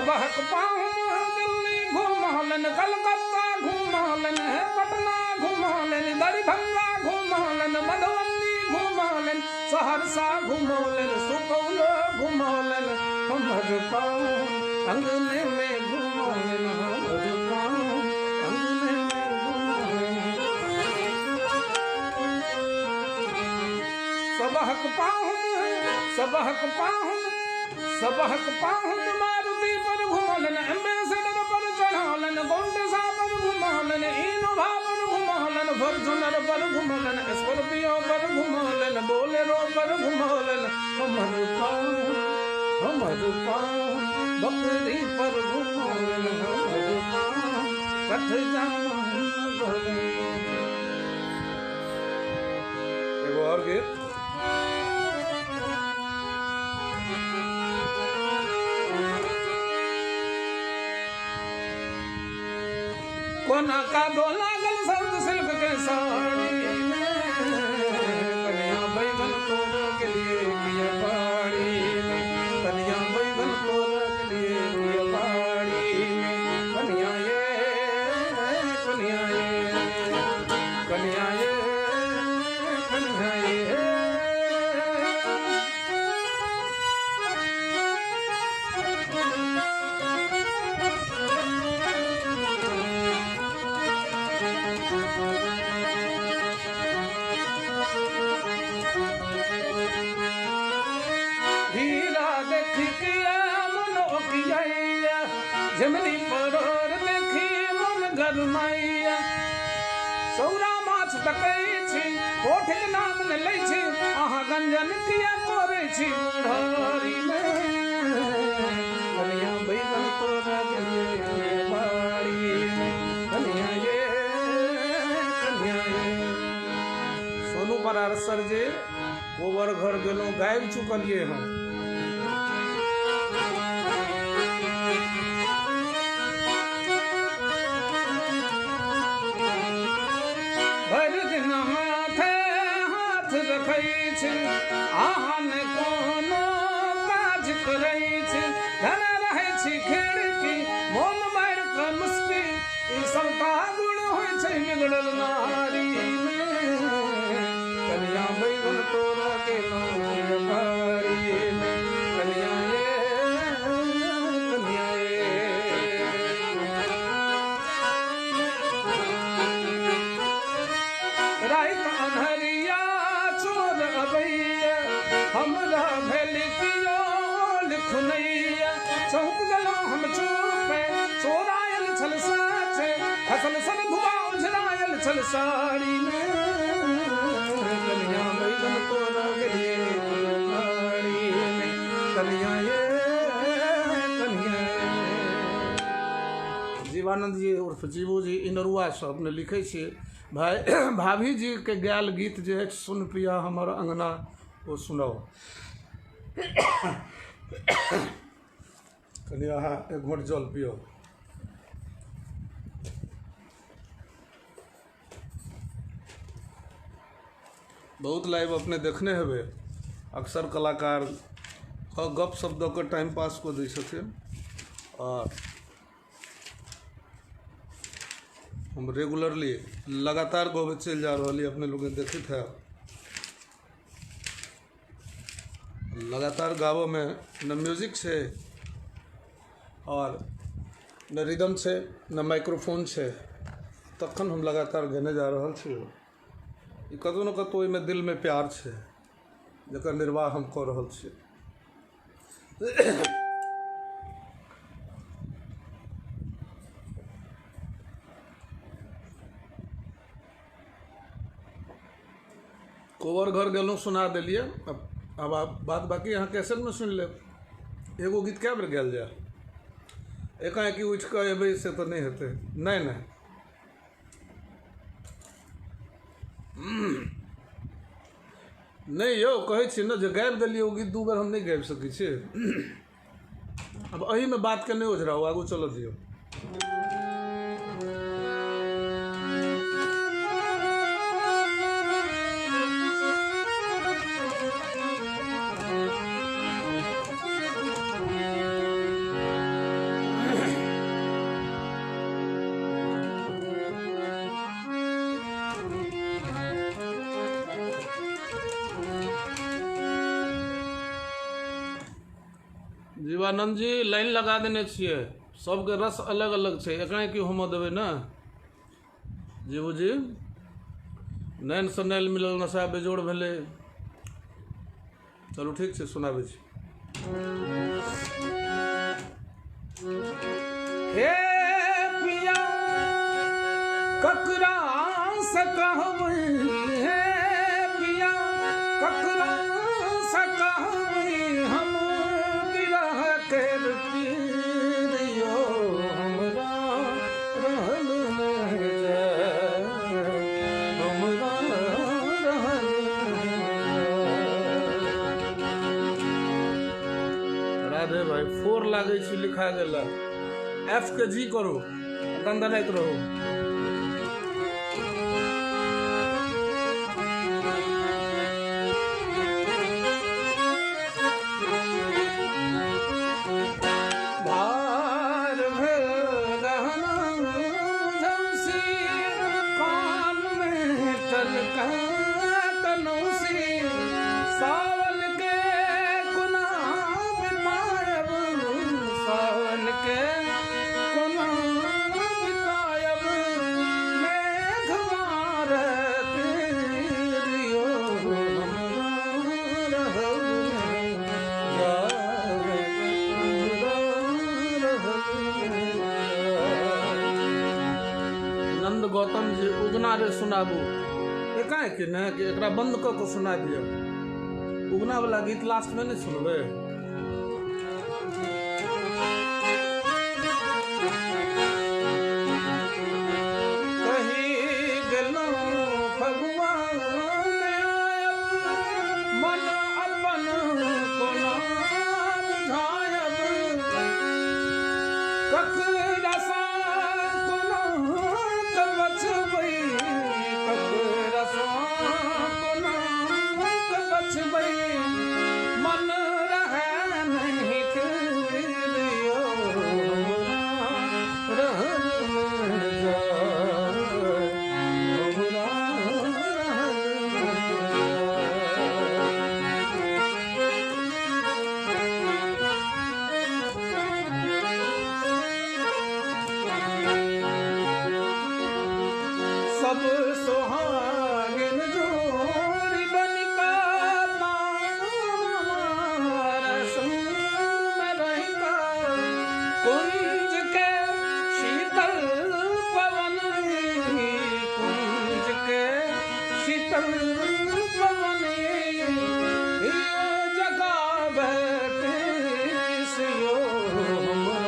सबहक पाहुन दिल्ली घुमौलनि, कलकत्ता घुमौलनि, पटना घुमौलनि, दरभंगा घुमौलनि, मधुबनी घुमौलनि, सहरसा घुमौलनि, सुपौल घुमौलनि, हमर पाहुन अंगने में घुमौलनि, हमर पाहुन अंगने में घुमौलनि। सबहक पाहुन, सबहक पाहुन, सबहक पाहुन मारुति पर घुमौलनि, एम्बेसडर पर चढ़ौलनि, गोंडसा पर घुमौलनि, इनोवा पर घुमौलनि, फॉर्च्यूनर पर घुमौलनि, स्कॉर्पियो पर घुमौलनि, बोलेरो पर घुमौलनि, हमर पाहुन, हमर पाहुन बकरी पर घुमौलनि, हमर पाहुन कठ जामा लगौलनि। एगो और गीत। कोना कादो लागल सब्ज सिल्क के साड़ी में, कनिया बैगन तोड़ के लिए किया बाड़ी में, कनिया बैगन तोड़ के लिए किया बाड़ी में, कनिया ये, कनिया ये, कनिया ये, कनिया ये। हीरा देखी के मन ओकिया, झिमनी परोर देखी मन गरमाइया, सौरा माछ तकै छी, कोठिक नाम ने लै छी, अहाँ गंजन किया करै छी बुढ़ारी में, कनिया बैगन तोड़ा गेलिए बाड़ी में, कनिया ये, कनिया ये। सोनू पराशर जी गोबर घर गेलहुँ, गाबि चुकलियै हम। भरि दिन हाथे हाथ रखै छी, अहाँ ने कोनो काज करै छी, धन रहै छी खिड़की, मोन मारि कऽ मुस्की, ई सबटा गुण होइ छै बिगड़ल नारी में, कनिया बैगन तोड़ा गेलहुँ बाड़ी में, कनिया ये, कनिया ये। राति अन्हरिया चोर अबैया, हमरा भेल कियो लिखनैया, चौंक गेलहुँ हम चुपे, चोरायल छल साचे, फसल सन धुआ ओझरायल छल साड़ी में, कनिया बैगन तोड़ा गेलिए बाड़ी में, कनिया ये, कनिया ये। जीवानंद जी उर्फ जीवू जी इनरुआ से अपने लिखै छियै, भाई भाभी जी के गायल गीत जे है सुन पिया हमर अंगना, ओ सुनाओ। कनि अहाँ एक घोट जल पियौ। बहुत लाइव अपने देखने हेबै, अक्सर कलाकार गप सप दऽ कऽ टाइम पास कऽ दै छथिन, और हम रेगुलरली लगातार गबैत चलि जा रहल अपने लोग देखैत है। लगातार गाबऽ में न म्यूजिक छै और न रिदम छै न माइक्रोफोन छै, तखन हम लगातार गेने जा रहल छी। ई कतहु ने कतहु ओहिमे दिलमे प्यार छै जकर निर्वाह हम कऽ रहल छी। कोबर घर गेलहुँ सुना देलियै। अब आप बात बाकी अहाँ कैसेटमे सुनि लेब। एगो गीत कए बेर गायल जाय, एकाएकी उठि कऽ एबै से तऽ नहि हेतै। नहि नहि, नहि यौ, कहै छी ने जे गाबि देलियै ओ गीत दू बेर हम नहि गाबि सकै छी। आब एहिमे बातके नहि ओझराउ, आगू चलऽ दियौ। शिवानंद जी लाइन लगा देने छियै, सबके रस अलग अलग छै, एकरा की होमऽ देबै ने। जीबू जी नैन से नैल मिलल नशा बेजोड़ भेलै। चलू ठीक छै, सुनाबै छी। हे पिया ककरा से कहबै, हे पिया ककरा से कहबै हम विरह केर पीर यौ, हमरा रहल नहि जाय, हमरा रहल नहि जाय। राधे भाई 4 लागै छी लिखा गेल, एफ के जी करू, दनदनाइत रहू। भार भेल गहना झमसी, कान में टलका कनौसी, सावन के कोना बितायब, सावन के कोना बितायब, मेघ मारत रियो, हमरा रहल नहि जाय, हमरा रहल नहि जाय। नंद गौतम जी उगना रे सुनाबू, एकाएक ने कि एकरा बंद कऽ के सुना दिअ। उगना वाला गीत लास्ट में नहीं सुनबै। कही गेलहुँ फगुआ में आयब, मन अपन कोना बुझायब, ककरा सँ कोना के बचबै, ककरा सँ कोना के बचबै, मन रहै नहि थिर यौ, हमरा रहल नहि जाय, हमरा रहल नहि जाय। सब सोहागिन जोड़ी बनिका तार संग में रहिका, कुंज के शीतल पवन, कुंज के शीतल पवन, ये जगावे सियो, हमरा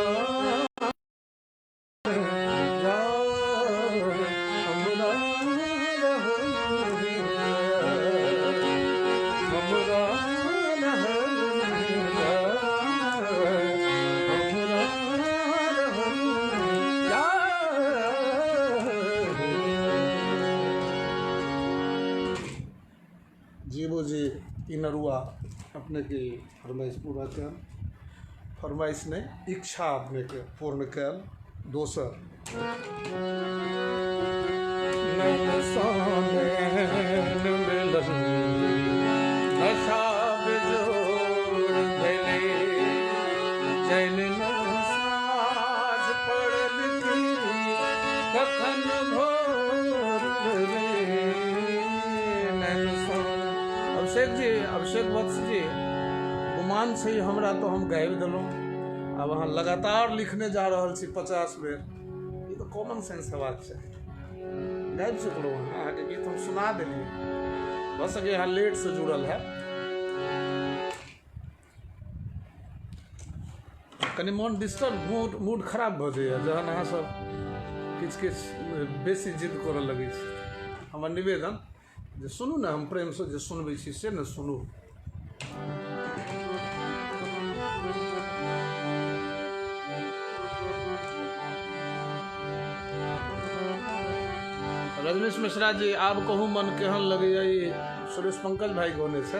हमरा रहल नहि जाय, हमरा रहल नहि जाय, हमरा रहल नहि जाय। जीबू जी ई नरुआ अपने के फरमाइश पूरा कयल, फरमाइश नहि इच्छा अपने के पूर्ण कयल। दोसर नैन सँ नैन मिलल नशा बेजोड़ भेलै, जैन न साँझ पड़ल की कखन भोर भेलै, नैन सँ। अभिषेक जी, अभिषेक वत्स जी, गुमान छै हमरा तो हम गाबि देलहुँ। आब अहाँ लगातार लिखने जा रहल छी 50 बेर, ई तऽ कॉमन सेंस हेबाक चाही। गाबि चुकलहुँ अहाँ, अहाँके गीत हम सुना देलियै, भऽ सकैए अहाँ लेटसँ जुड़ल है। कनि मोन डिस्टर्ब, मूड खराब भऽ जाइए जहन अहाँ सब किछु किछु बेसी जिद करऽ लगै छी। हमर निवेदन जे सुनू ने, हम प्रेमसँ जे सुनबै छी से ने सुनू। रजनीश मिश्रा जी आब कहू मन केहन लगैए, ई सुरेश पंकज भाई गौने छै।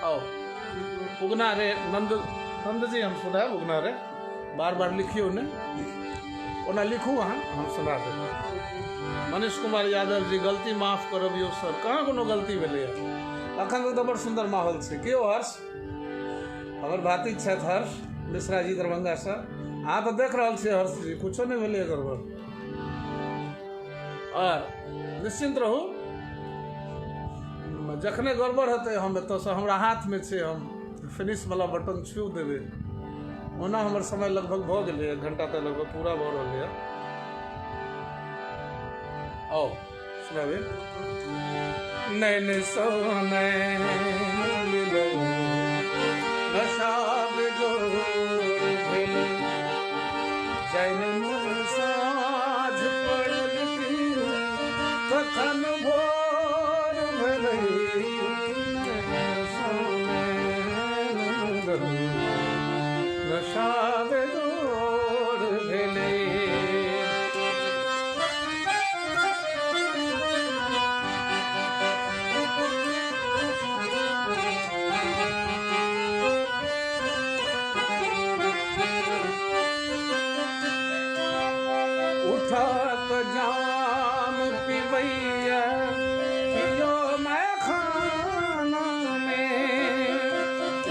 आओ उगना रे नंद, नंद जी हम सुनायब उगना रे, बार बार लिखियौ ने, ओना लिखू अहाँ, हम सुना देब। मनीष कुमार यादव जी गलती माफ करब यौ सर, कहाँ कोनो गलती भेलैए, अखन तक तऽ बड़ सुन्दर माहौल छै। के हर्ष हमर भातिज छथि हर्ष मिश्रा जी दरभंगासँ। अहाँ तऽ देख रहल छियै हर्ष जी, कुछो नहि भेलैए गड़बड़। आर निश्चिन्त रहू, जखने गड़बड़ हेतै हम एतऽसँ, हमरा हाथमे छै, हम फिनिशवला बटन छू देबै। ओना हमर समय लगभग भऽ गेलै, 1 घंटा तऽ लगभग पूरा भऽ रहलैए। आउ सुनाबै। नैन सो नैन मिलल नशा बेजोड़ भेल, जैन साँझ पड़ल की कखन भोर भेलै। नैन सो नैन मिलल नशा बेजोड़ भेलै। उठक जाम पिबैया पियो मैं खाना में,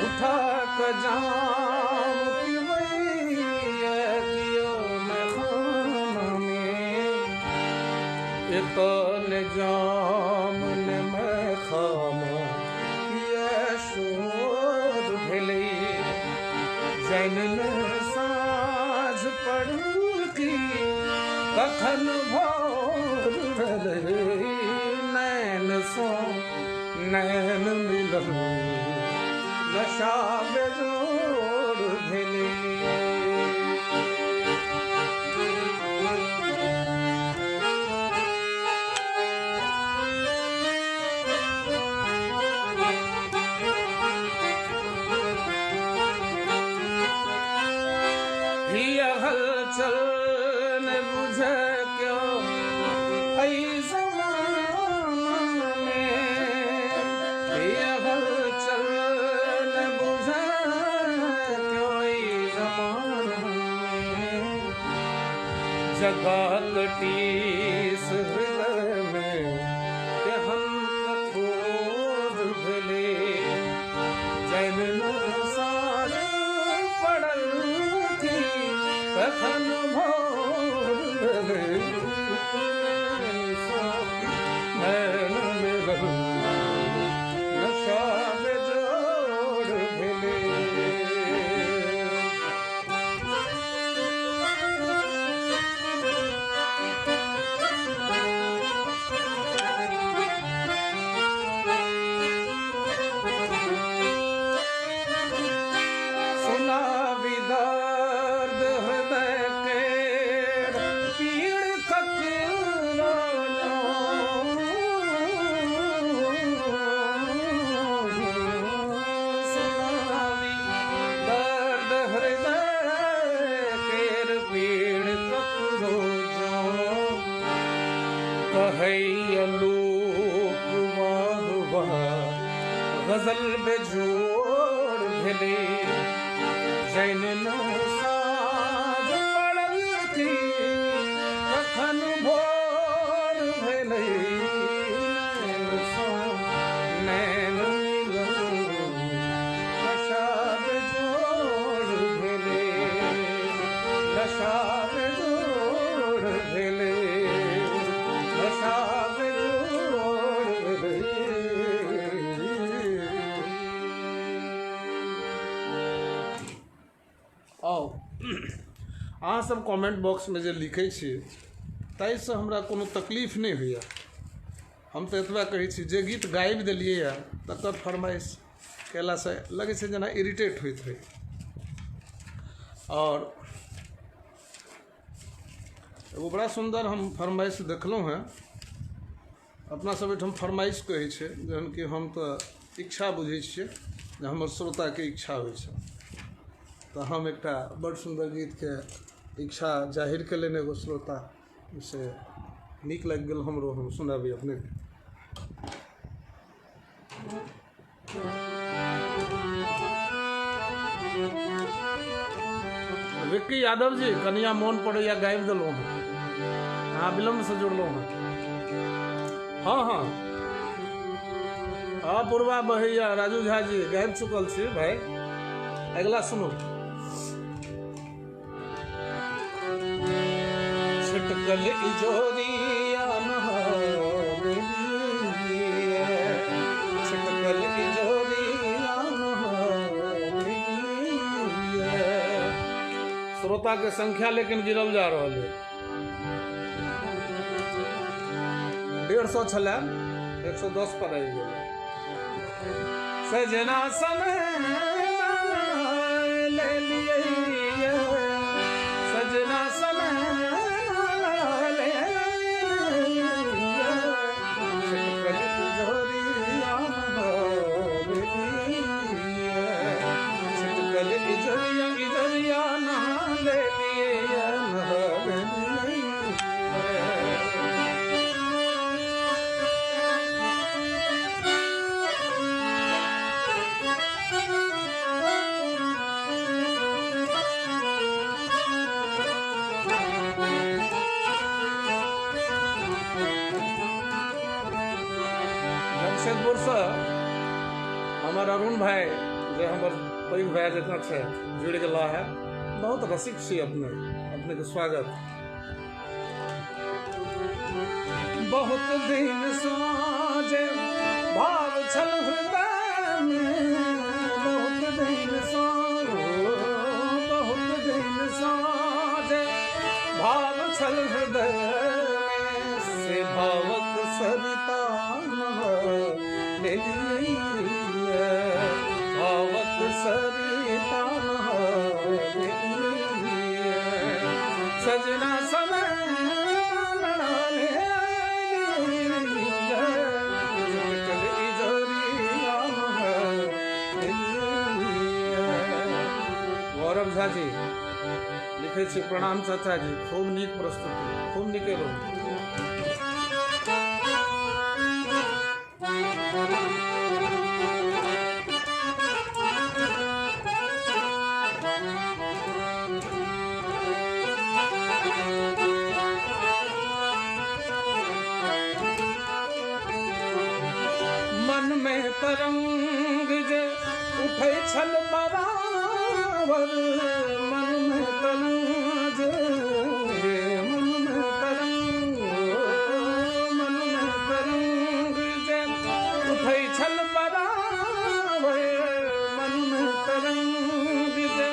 उठक जाम पिबैया पियो मैं खाना में, एतन जाम ने मैं खाना किए शोर भेलै। जैन साँझ पड़ल की कखन भोर भेलै। नैन सो नैन मिलल नशा बेजोड़ भेलै। हिय हलचल न बुझे क्यों ऐ जमाना में, हिय हलचल न बुझे क्यों ऐ जमाना में, जगह कटीस हृदय में केहन कठोर भेलै। जैन साँझ पड़ल की कखन भोर भेलै। नैन मिलल नशा बेजोड़ भेलै। सुनाबी दर्द हृदय के पीड़ ककरो सुनाबी दर्द हृदय केर पीड़ ककरो जो, कहैया लोक वाह वाह गजल बेजोड़ भेलै। जैन साँझ पड़ल की कखन भोर भेलै। नैन सो नैन मिलल नशा बेजोड़ भेलै, नशा बेजोड़ भेलै, नशा बेजोड़ भेलै। आउ अहाँ सब कमेंट बॉक्समे जे लिखै छी ताहिसँ हमरा कोनो तकलीफ नहि होइए। हम तऽ एतबा कहै छी जे गीत गाबि देलियैए तकर फरमाइश कयलासँ लगै छै जेना इरिटेट होइत रहै। और एगो बड़ा सुन्दर हम फरमाइश देखलहुँ हेँ। अपना सब एहिठाम फरमाइश कहै छै, जहन कि हम तऽ इच्छा बुझै छियै जे हमर श्रोताके इच्छा होइ छै। तऽ हम एकटा बड़ सुन्दर गीतके इच्छा जाहिर केलनि एगो श्रोता, से नीक लागि गेल हमरो, हम सुनाबी अपनेके। विक्की यादव जी कनिया मोन पड़ैया गाबि देलहुँ हँ, अहाँ विलम्बसँ जुड़लहुँ हँ। हँ हँ हँ, पूर्वा बहैया राजू झा जी गाबि चुकल छी भाई। अगिला सुनू। छिटकल इजोरिया छिटकल इजोरिया। श्रोता के संख्या लेकिन गिरल जा रहा है। 150 छलै, 110 पर आबि गेल। सजना समय ले लिए, सजना समय ले लिए, छिटकल इजोरिया छिटकल इजोरिया इजोरिया नहा ले लिए। जमशेदपुर से हमर अरुण भाई जे हमर पैघ भाई जकाँ छथि जुड़ि गेला है। बहुत रसिक छी अपने, अपने के स्वागत। बहुत दिन साँझे भाव छल हृदय में, बहुत दिन साँझ, बहुत दिन साँझे भाव छल हृदय में, से भावक सरिता ले लिए, भावक सरिता ले लिए, सजना समय ले लिए, छिटकल इजोरिया ले लिए। गौरव झा जी लिखै छी, प्रणाम चाचा जी, खूब नीक प्रस्तुति, खूब नीके रहू। मन में तरंग जे उठै छल बराबर, मन में तरंग, मन में तरंग, मन में तरंग जे उठै छल बराबर, मन में तरंग जे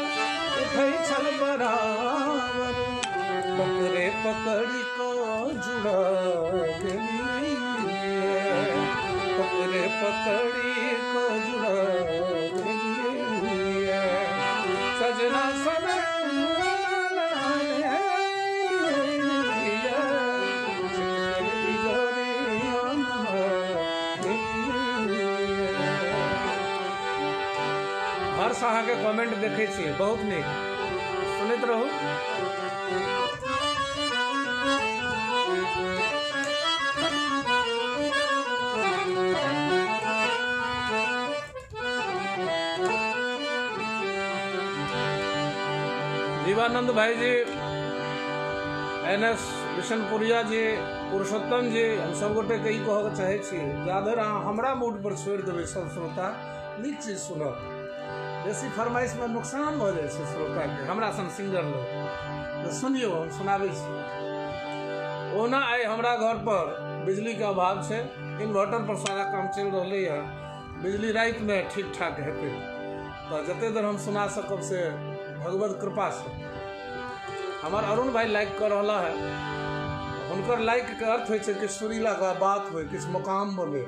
उठै छल बराबर, पकड़े पकड़ी को जुड़ा गेलिए, पकड़े पकड़ी को जुड़ा गेलिए, सजना समय हर्ष अहाँके कमेंट देखै छी, बहुत नीक, सुनैत रहू। जीवानंद भाई जी, एन एस बिशनपुरिया जी, पुरुषोत्तम जी, हम सब गोटे के ई कहऽ के चाहै छी जाधरि अहाँ हमरा मूड पर छोड़ि देबै सब श्रोता नीक चीज सुनत। बेसी फरमाइश में नुकसान भऽ जाइ छै श्रोता के, हमरा सन सिंगर लोग। तऽ सुनियौ, हम सुनाबै छी। ओना आइ हमरा घर पर बिजली के अभाव छै, इन्वर्टर पर सारा काम चलि रहलैए। बिजली रातिमे ठीक ठाक हेतै तऽ जते देर हम सुना सकब से भगवत कृपासँ। हमर अरुण भाई लाइक कऽ रहला है, हुनकर लाइक के अर्थ होइ छै कि सुरीला बात होइ, किछु मुकाम बोले।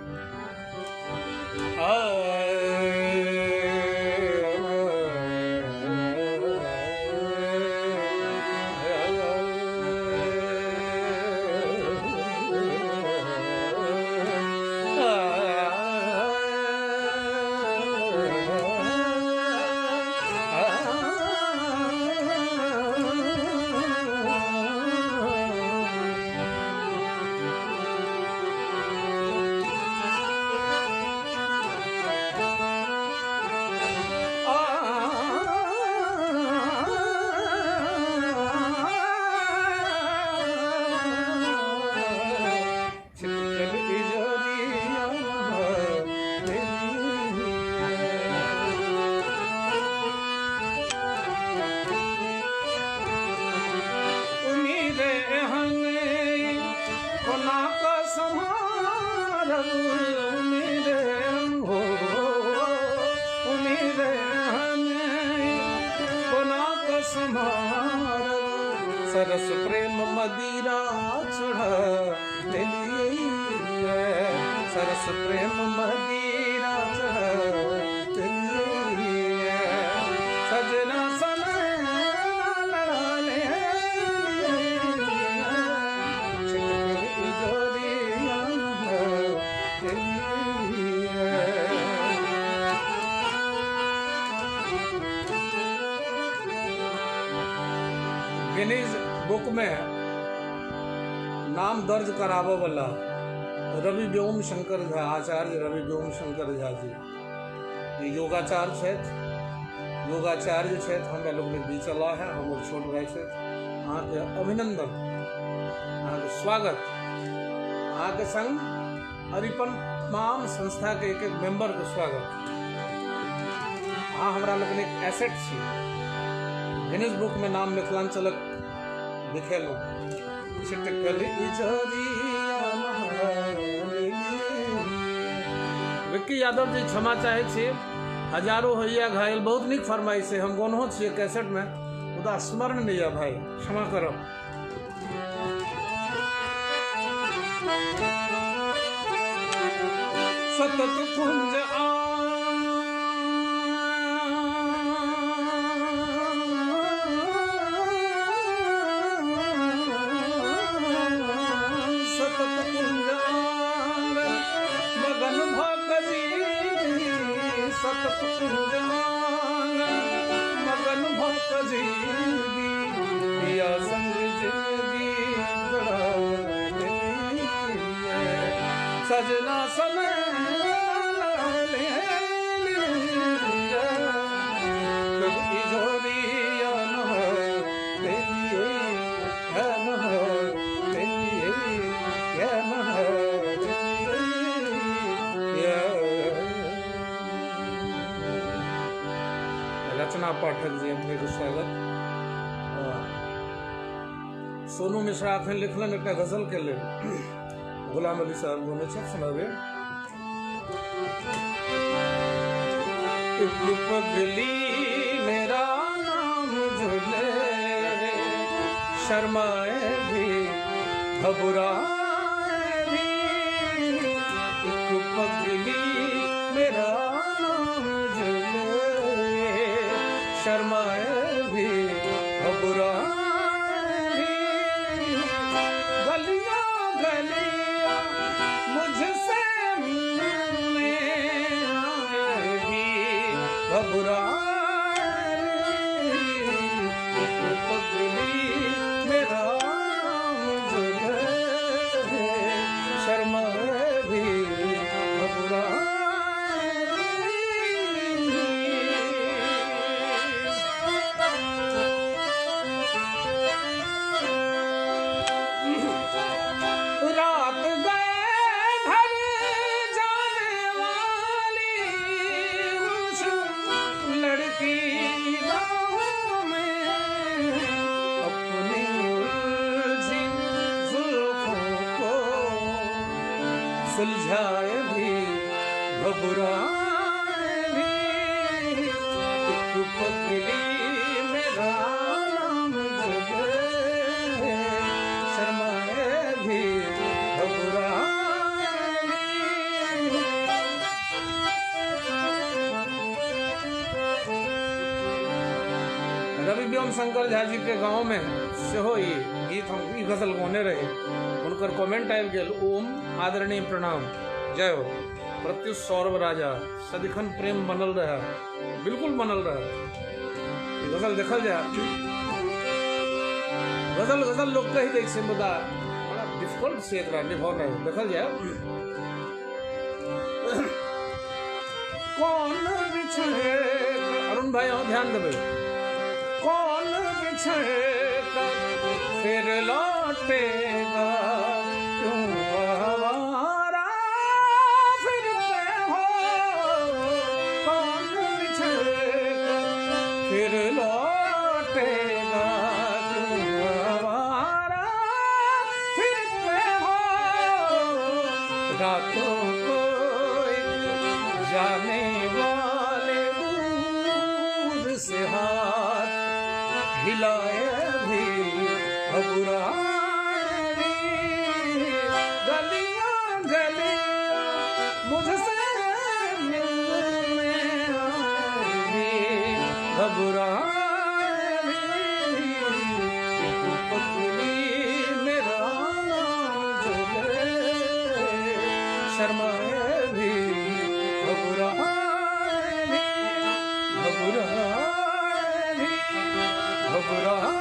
सम्हारब, सरस प्रेम मदिरा चढ़ा देलियै, सरस प्रेम मदिरा चढ़ा देलियै, सजना समय लड़ा लेलियै, छिटकल इजोरिया देलियै। गिनीज बुक में नाम दर्ज कराबऽ वाला रवि व्योम शंकर झा, आचार्य रवि व्योम शंकर झा जी ई योगाचार्य छथि, योगाचार्य छथि, हमरा लोकनिक बीच अयलाह है, हमर छोट भाई छथि। अहाँके अभिनंदन, अहाँके स्वागत। अहाँके संग अरिपन तमाम संस्था के एक एक मेंबर के स्वागत। अहाँ हमरा लोकनिक एसेट छी। गिनीज बुक में नाम मिथिलांचलक लिखेलहुँ। छिटकल इजोरिया विक्की यादव जी क्षमा चाहै छी, हजारों होइया घायल, बहुत नीक फरमाइश है, हम गौनहो छियै कैसेट में, मुदा स्मरण नहीं है भाई, क्षमा करब। सतत कुंज सतत कुंज आंगन मगन भगजी, सतत कुंज आंगन मगन भगजी, पिया संग जिंदगी जड़ा लेलियै, सजना समय लेलियै, इजोरिया देलियै, रचना पाठक जी अपने के स्वागत। सोनू मिश्रा अखन लिखलनि एकटा गजल के लेल, गुलाम अली साहब गौने छथि, सुनाबे। एक पगली मेरा नाम झूले, शर्माए भी घबराए भी, एक पगली मेरा नाम झूले, शर्माए भी घबराए भी, गलियां गलियां मुझसे मिलने आए भी, घबराए भी, एक पगली मेरा नाम झूले, शर्माए भी घबराए भी। रात गए घर जाने वाली उस लड़की गाँव में, अपनी उलझी जुल्फों को सुलझाए भी घबराए भी, एक पगली मेरा नाम झूले, शर्माए भी घबराए भी। रवि व्योम शंकर झा जी के गाँव में सेहो ई गीत हम ई गजल गौने रही, हुनकर कमेंट आबि गेल, ओम आदरणीय प्रणाम, जय हो प्रत्युष सौरभ राजा, सदिखन प्रेम बनल रहे, बिल्कुल बनल रहे। ई गजल देखल जाय, गजल गजल लोग कहि दै छै, मुदा बड़ा डिफिकल्ट छै एकरा निभौनाइ। देखल जाय, कौन बिछड़े, अरुण भाई अहाँ ध्यान देबै, कौन बिछड़े कर फिर लौटेगा, क्यों आवारा फिरते हो, कौन बिछड़े कर फिर लौटेगा, क्यों आवारा फिरते हो, रातों को एक जाने वाले दूर से हाथ हिला मिलाए भी घबराए भी, गलियां गलियां मुझसे मिलने आए भी घबराए भी, एक पतली मेरा नाम जो ले शर्माए भी घबराए भी, घबराए भी, घबराए भी।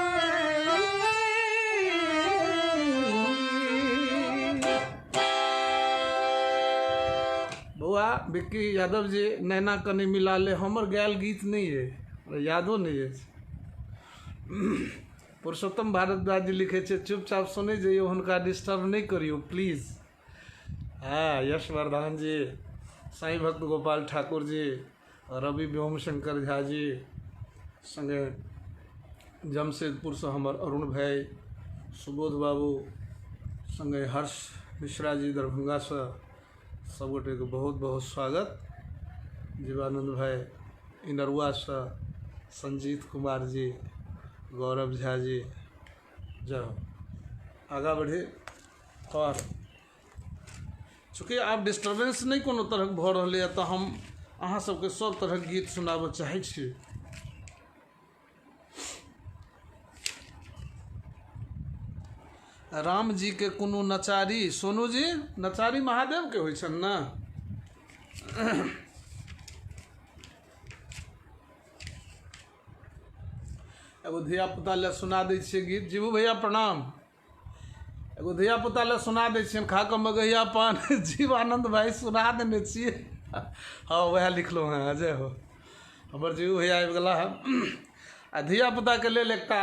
बौआ विक्की यादव जी नैना कनि मिला ले हमर गायल गीत नहीं है, हमरा यादो नहीं अछि। पुरुषोत्तम भारद्वाज जी लिखे छै चुपचाप सुनै जइयौ, हुनका डिस्टर्ब नहि करियौ प्लीज। हाँ, यशवर्धन जी, साईं भक्त गोपाल ठाकुर जी, रवि व्योम शंकर झा जी, संगे जमशेदपुरसँ हमर अरुण भाई, सुबोध बाबू, संगे हर्ष मिश्रा जी दरभंगासँ, सबगोटेके बहुत बहुत स्वागत। जीवानंद भाई इनरुआसँ, संजीत कुमार जी, गौरव झा जी, जय हो। आगाँ बढ़ी। और चूँकि आब डिस्टर्बेंस नहि कोनो तरहक भऽ रहलैए तऽ हम अहाँ सबके सब तरहक गीत सुनाबऽ चाहै छी। राम जी के कोनो नचारी, सोनू जी नचारी महादेव के होइ छनि ने? एगो धिया पुता लए सुना दै छियै गीत। जीबू भैया प्रणाम। एगो धिया पुता लए सुना दै छियनि, खा कऽ मगहिया पान। जीवानंद भाई सुना देने छियै। हाँ वएह लिखलहुँ हेँ, अजय हो हमर जीबू भैया आबि गेला हँ। आ धिया पुताके लेल एकटा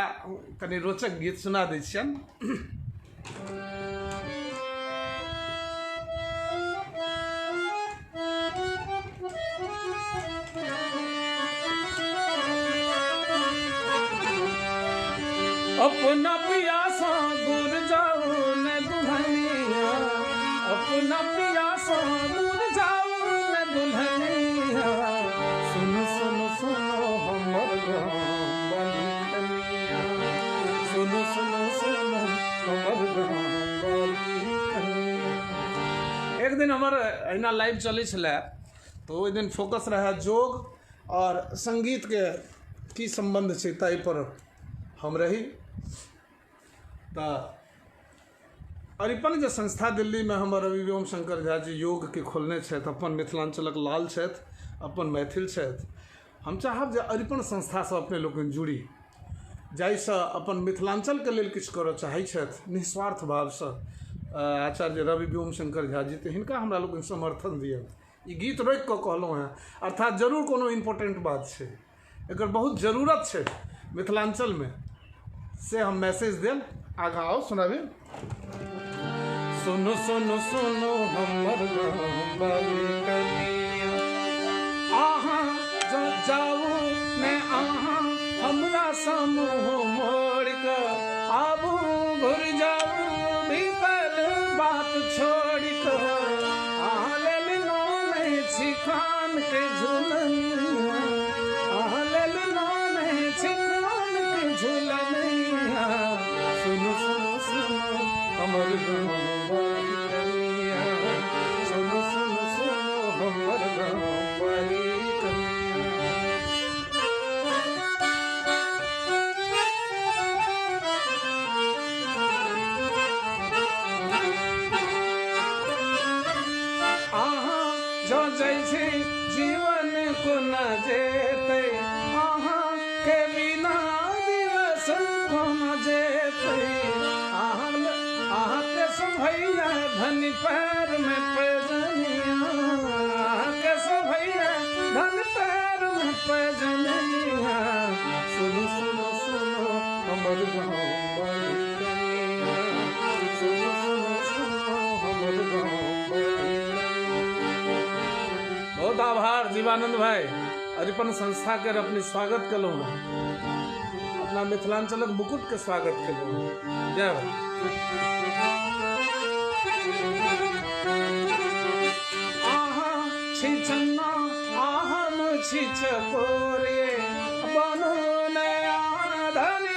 कनि रोचक गीत सुना दै छियनि। अपना पिया सा दूर जाओ न दुल्हनिया, अपना पिया सा दूर जाओ न दुल्हनिया, सुनो सुनो सुनो हमर गाम वाली कनिया, सुनो सुनो सुनो हमर गाम वाली कनिया। एक दिन हमर अहिना लाइव चलै छलै तऽ ओहि दिन फोकस रहै योग और संगीत के की सम्बन्ध छै ताहि पर हम रही। तऽ अरिपन जे संस्था दिल्ली में हमर रवि व्योम शंकर झा जी योग के खोलने छथि, अपन मिथिलांचलक लाल छथि, अपन मैथिल छथि। हम चाहब जे अरिपन संस्थासँ अपने लोकनि जुड़ी, जाहिसँ अपन मिथिलांचलके लेल किछु करऽ चाहै छथि निस्वार्थ भावसँ आचार्य रवि व्योम शंकर झा जी, तऽ हिनका हमरा लोकनि समर्थन दिअ। ई गीत रोकि कऽ कहलहुँ हेँ, अर्थात जरूर कोनो इम्पोर्टेंट बात छै, एकर बहुत जरूरत छै मिथिलांचलमे, से हम मैसेज देल। आगाँ आओ सुनाबी। सुनो सुनो सुनो हमर गाम वाली कनिया, आहाँ जाऊ ने आहाँ हमरा समूह मोड़ कऽ आबू घुर जाऊ भीतर बात छोड़ कऽ, अहाँ लेल नानै छी कान के झुलनिया, अहाँ लेल नानै छी कान के झुलनिया, सुनो सुनो सुनो हमर गाम वाली कनिया, सुनो सुनो सुनो हमर गाम वाली कनिया। अहाँ जो जैसे जीवन कोना जेतै, अहाँ के बिना दिवस कोना जेतै, अहाँ के भैया धन पैर में पैजनिया, अहाँ के भैया धन पैर में पैजनिया, सुनो सुनो सुनो हमर गाम वाली कनिया, सुनो सुनो सुनो हमर गाम वाली कनिया। बहुत आभार जीवानंद भाई, अरिपन संस्था के अपने स्वागत कलहुँ हेँ, अपना मिथिलांचलक मुकुट के स्वागत कलहुँ हेँ। जय हो। आहाँ छी चन्ना आहाँ छी चकोरे, बनू नया धनी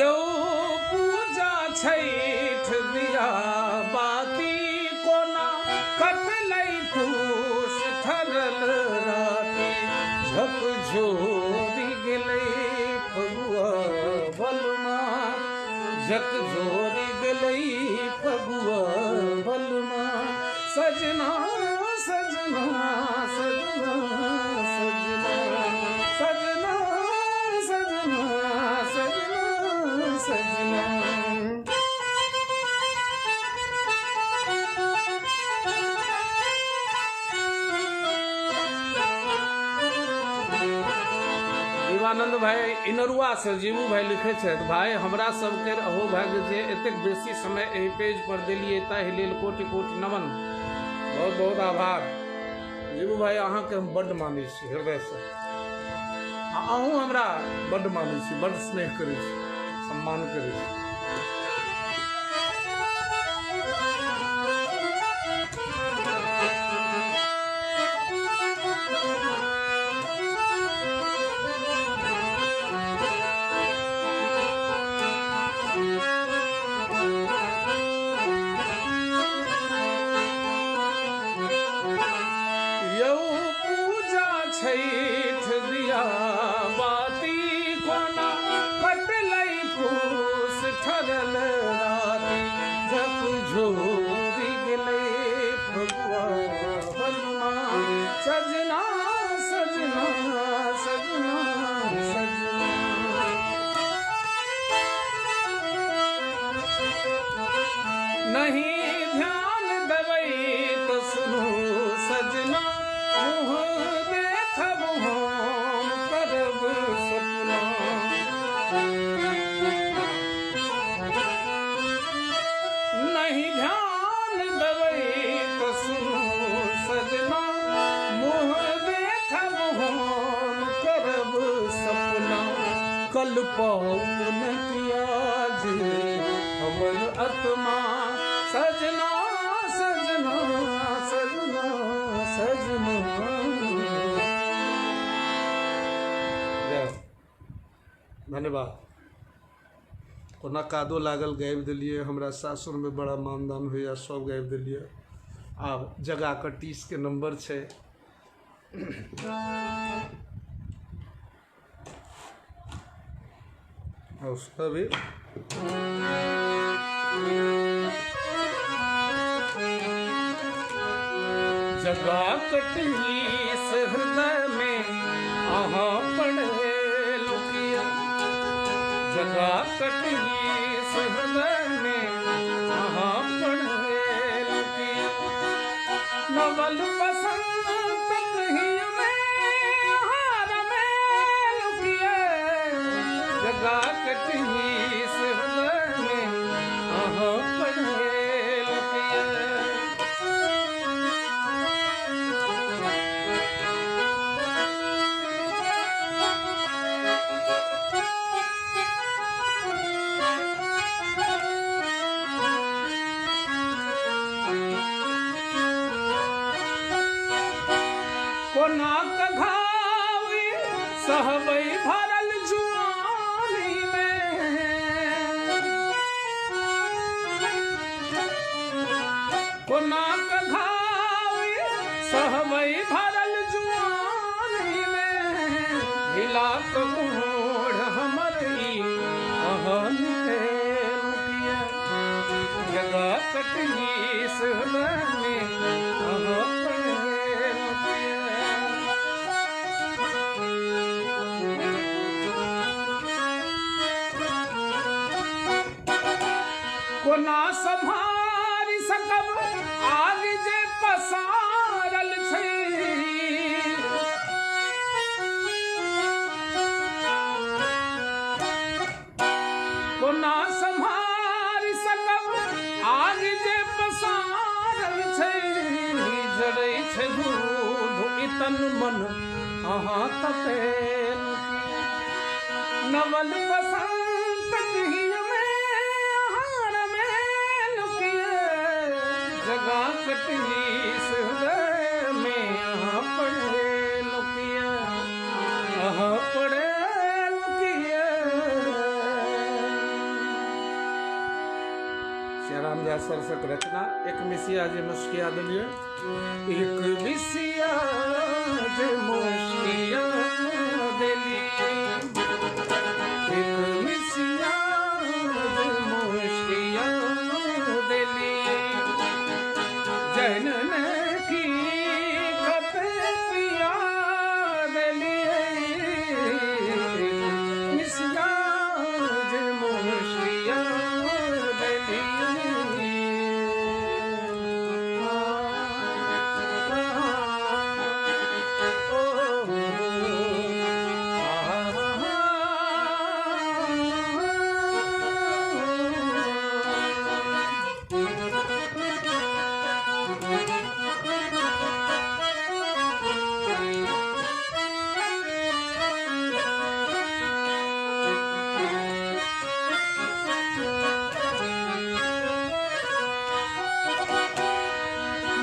यौ पूजा छैठ दिया बाती कोना कटलै पूस ठरल राती झकझोरि गेलै फगुआ बलमा झकझोरि गेलै फगुआ बलमा सजना सजना सजना सजना सजना सजना सजना सजना। शिवानंद भाई इनरुआ से जीवू भाई लिखे छथि, भाई हमरा सबके अहोभाग्य जे एतेक बेसी समय एहि पेज पर देलियै ताहि लेल कोटि कोटि नमन, बहुत बहुत आभार। जीवू भाई अहाँके हम बड्ड मानै छी हृदयसँ, आ अहूँ हमरा बड्ड मानै छी, बड्ड स्नेह करै छी, सम्मान करै छी। यौ पूजा छैठ दिया बाती कोना कटलै फूस ठरल राती झकझोरि गेलै फगुआ बलमा सजना सजना सजना सजना। नहीं ध्यान देबै तऽ सुनू सजना मुँह देखब हम करब सपना। नहीं ध्यान देबै तऽ सुनू सजना मुँह देखब हम करब सपना। कल पाउन पियाज हमर आत्मा सजना सजना सजना सजना। जय हो। धन्यवाद। कोना कादो लागल गाबि देलियै, हमरा सासुरमे बड़ा मानदान होइए, सब गाबि देलियै। आब जगा कऽ 30 नंबर छै। और अभी जगा कटलीस हृदय में अहाँ पढ़े लुकिया, जगा कटलीस हृदय में अहाँ पढ़े लुकिया। नवल बसंत कहिया में हार में लुकिया, जगा कटलीस हृदय में अहाँ पढ़े लुकिया। कोना कघावी सहबै भरल जुआनी में, कोना कघावी सहबै भरल जुआनी में, ढिला कमोड़ हमर ई अहन के लुकिया। जगा कटलीस हृदय में अहाँ पढ़े लुकिया। कोना सम्हारि सकब आग जे पसारल छै, कोना सम्हारि सकब आग जे पसारल छै, जरै छै दूध ई तन मन अहाँ तपेल। नवल बसंत हिय में हार में लुकिया, जगा कटलीस हृदय में अहाँ पढ़े लुकिया, अहाँ पढ़े लुकिया। सियाराम झा सरसक रचना। एक मिसिया जे मुस्किया देलियै, एक मिसिया जे मुस्किया देलियै, एक मिसिया जे मुस्किया देलियै, जैन की कत पिया देलियै, मिसिया जे मुस्किया देलियै।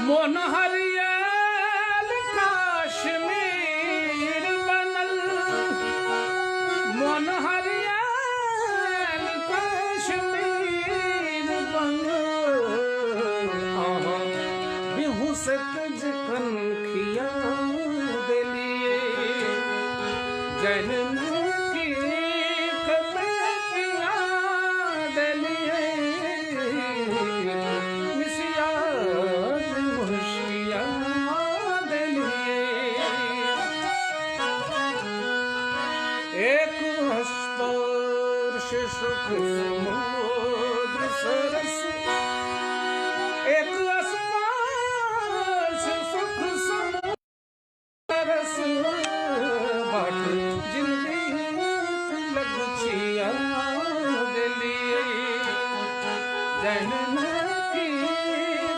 मोन हरियल काश्मीर बनल, मोन हरियल काश्मीर बनल, अहाँ बिहुसत जखन खिया देलियै, जैन की कत पिया देलियै, मिसिया जे मुस्किया देलियै। एक स्पर्श सुख समुद्र सरस, एक स्पर्श सुख समुद्र सरस, बाट जिंदगी लगछिया देलियै, जैन की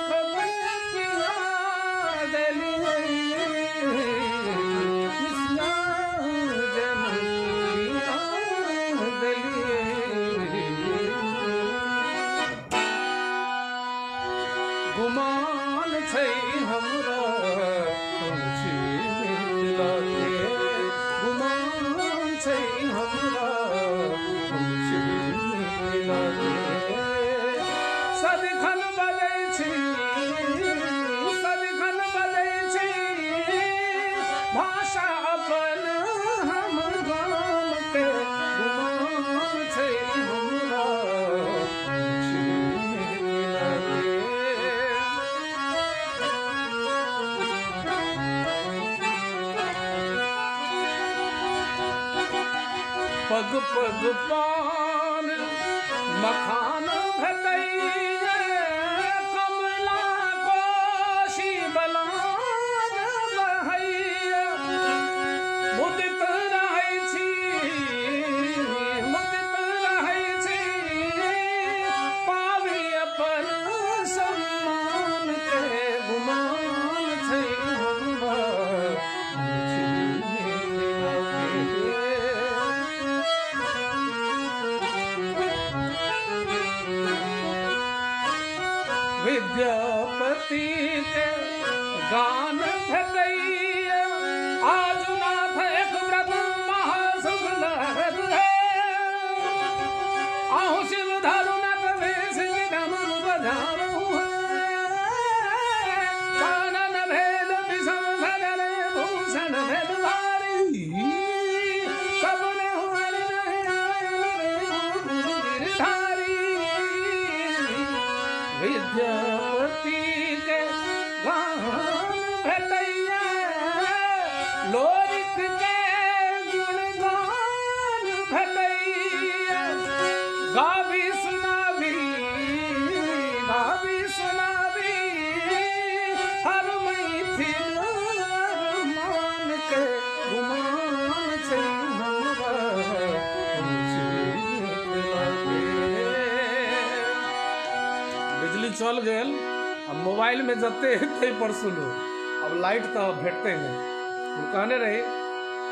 खबर पिया देलियै, मिसिया जे मुस्किया देलियै। गुमान छै हमरा हम छी मिथिला के, गुमान छै हमरा हम छी मिथिला के, सदिखन बजै छी, सदिखन बजै छी भाषा अपन हम गाम के, गुमान छै हमरा हम छी मिथिला के। पग पग पान मखान भेटैये, कमला कोशी बलान बहैये, मुदित रहै छी, मुदित रहै छी पाबि अपन सम्मान के, गुमान छै हमरा हम छी मिथिला के। विद्यापति के गान भेटैये, आजुनाथ एक व्रत महासुख लहर है, आहु शिव धरु नट वेश डमरू बजारहु है, चानन भेल विषम सजल भूषण भेल भारी, सबने हरि नहीं आयल गिरधारी। विद्यापति के गान भेटैये, लोरिक के गुणगान भेटैये, गाबी सुनाबी, गाबी सुनाबी हर मैथिल अरमान के, गुमान छै हमरा हम छी मिथिला के। बिजली चल गेल, आ मोबाइल में जते हेतै पर सुनू, अब लाइट तऽ भेटतै नहि। हम कहने रही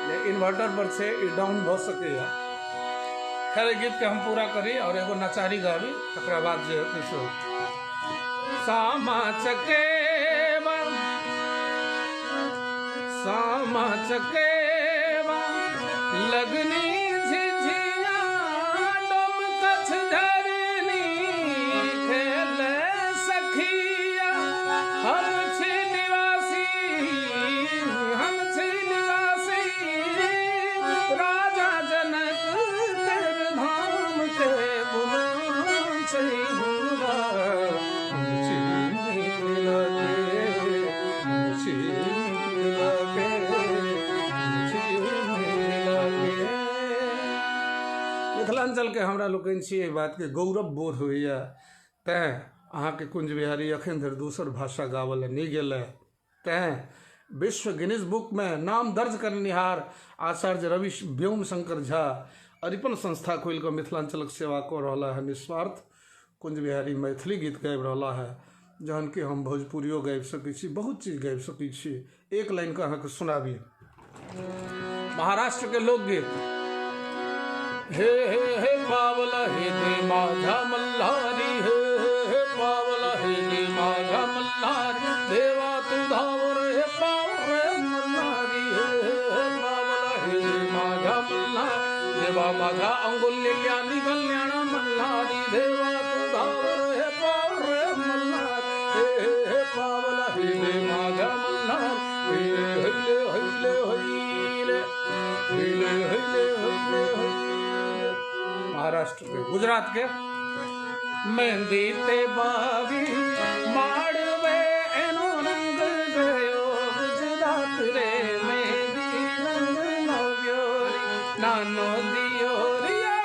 जे इन्वर्टर पर छै, ई डाउन भऽ सकैए। खैर, ई गीतके हम पूरा करी और एगो नचारी गाबी, तकरा बाद जे हेतै से। सामा चकेवा, सामा चकेवा लगनी झिझिया, डोमकछ धरनी खेल मिथिलाञ्चलके हमरा लोकनि छी, एहि बातके गौरव बोध होइए। तैँ अहाँके कुञ्ज बिहारी एखन धरि दोसर भाषा गाबऽ लए नहि गेलै। तैँ विश्व गिनीज बुकमे नाम दर्ज करनिहार आचार्य रवि व्योम शंकर झा अरिपन संस्था खोलि कऽ मिथिलाञ्चलक सेवा कऽ रहला है निस्वार्थ। कुञ्ज बिहारी मैथिली गीत गाबि रहला है, जहन कि हम भोजपुरियो गाबि सकै छी, बहुत चीज गाबि सकै छी। एक लाइनके अहाँके सुनाबी, महाराष्ट्र के लोकगीत। हे हे हे पावला हे दे माझा मल्हारी, हे हे हे पावला हे दे माझा मल्हारी, देवा तू धावर हे पाव रे मल्हारी, हे हे हे पावला हे दे माझा मल्हारी, देवा माझा अंगुल्या निघल्याण मल्हारी, देवा तू धावर हे पाव रे मल्हारी, हे हे हे पावला हे दे माझा मल्हारी, हिले हिले हिले हिले हिले हिले हिले हिले। महाराष्ट्र के, गुजरात के मेहंदी ते बावी माड़वे एनो रंग गयो गुजरात रे, मेहंदी रंग नव्यो रे नानो दियो रिया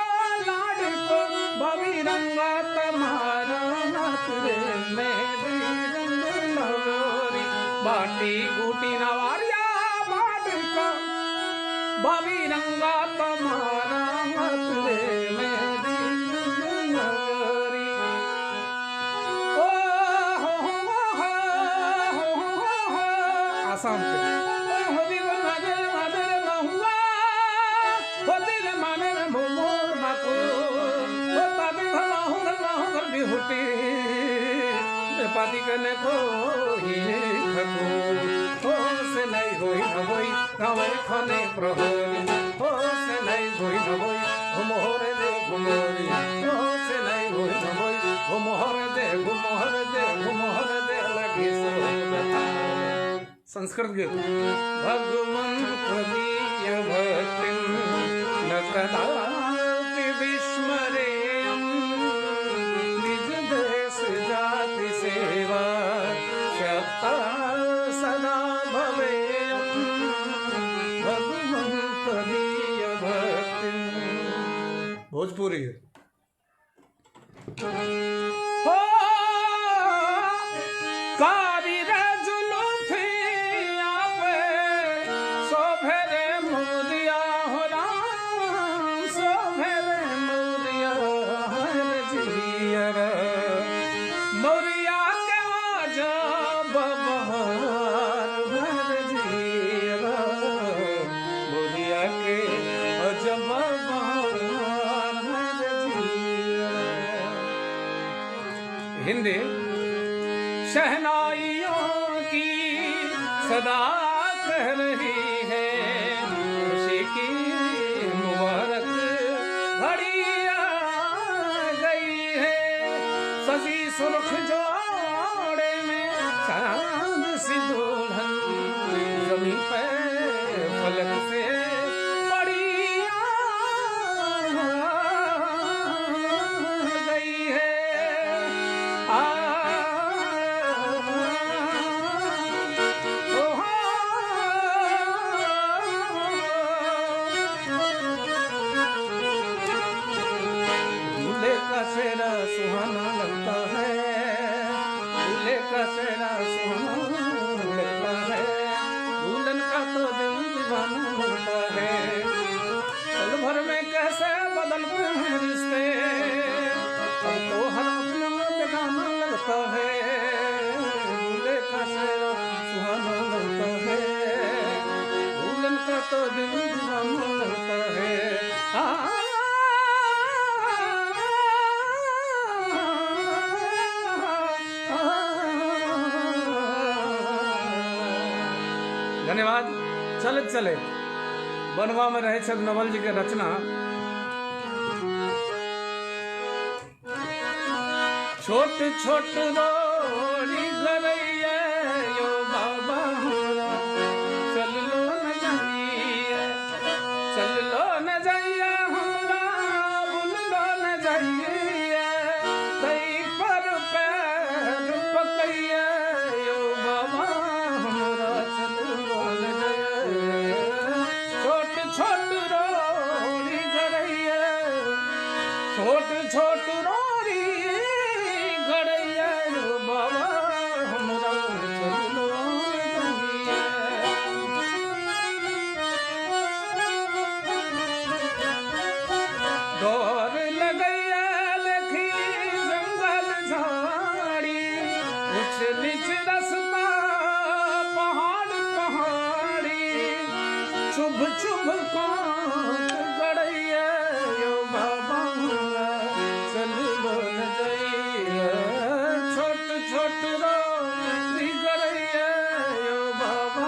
लाडको बावी रंगा तुम्हारा नाथ रे, मेहंदी रंग नव्यो रे बाटी गुटी नवारिया बाडको बावी रंगा तुम्हारा नाथ रे, मेहंदी रंग नव्यो रे। ओ हो हो हो हो हो हो आसाम के ओ हो भी मादर मादर महुआ हो दिल माने मोर माको हो ताबे माहू घर माहू घर बिहुटी पाती कने को ही खको हो से नहीं होई नवई नवई खने प्रहरी हो से नहीं होई नवई घुमोरे दे घुमोरी हो से नहीं होई नवई घुमोरे दे घुमोरे दे घुमोरे दे लगी सो। संस्कृत गीत। भगवन त्वदीय भक्तिं न कदापि विस्मरेयं, निज देश जाति सेवा शक्ता सदा भवेयं, भगवन त्वदीय भक्तिं। भोजपुरी। हो कारी जुलूफिया पे शोभे रे मोरिया हो राम, शोभे रे मोरिया हर जियर मोरिया के आजा बबहार भर जियर मोरिया के अजब बहार भर जियर। हिंदी। शहनाइयों की सदा कह रही है, खुशी की मुबारक घड़ी आ गई है, सजी सुर्ख जोड़े में चांद सी दुल्हन जमीन पे फलक से पड़ी आ गई है। आ दूल्हे का सेहरा सुहाना लगता है, दूल्हे का सेहरा सुहाना लगता है, दुल्हन का तो दिल दीवाना लगता है, पल भर में कैसे बदलते हैं रिश्ते, अब तो हर अपना बेगाना लगता है, दूल्हे का सेहरा सुहाना लगता है, दुल्हन का तो दिल दीवाना लगता है। आ धन्यवाद। चलत चलत बनवा में रहे छथि नवल जी के रचना। छोट छोट रोड़ी गरैया यो बाबा हमरा, चल लो न जाइए, चल लो न जाइए हमरा, भूल लो न जाइए, तई पर पैर पकैया यो बाबा हमरा, चल लो न जाइए। छोट छोट रोड़ी गरैया छोट छोट रोरी गड़ैया यो बाबा हमरा चललो जाइया। डोर लगैया लखी जंगल झाड़ी, ऊंच नीच रस्ता पहाड़ पहाड़ी, चुभ चुभ कांट गड़ैया यो बाबा चललो न जइया। छोट छोट रोरी गड़ैया यो बाबा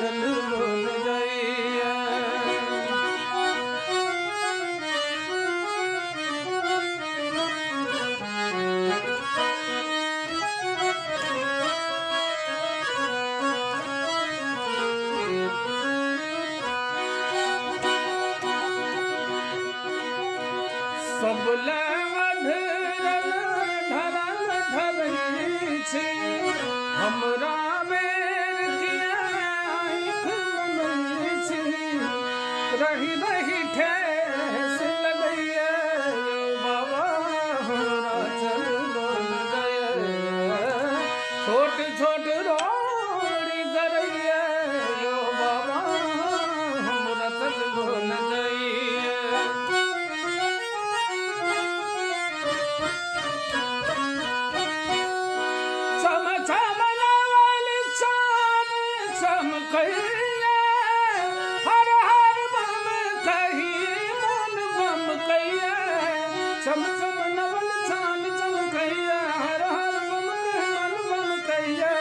चललो न जइया। सब अधरल ढरल ढरै छी, हमरा बेर किया आँखि मनै छी, रहि रहि ठेस लगैया यो बाबा हमरा चललो न जाइया। छोट छोट रोड़ी करैया यो बाबा हमरा चललो न जाइया। चम चम लाल चान चमकैया, हर हर बम कही मन बम कैया। चम चम नवल चान चमकैया, हर हर बम कही मन बम कैया।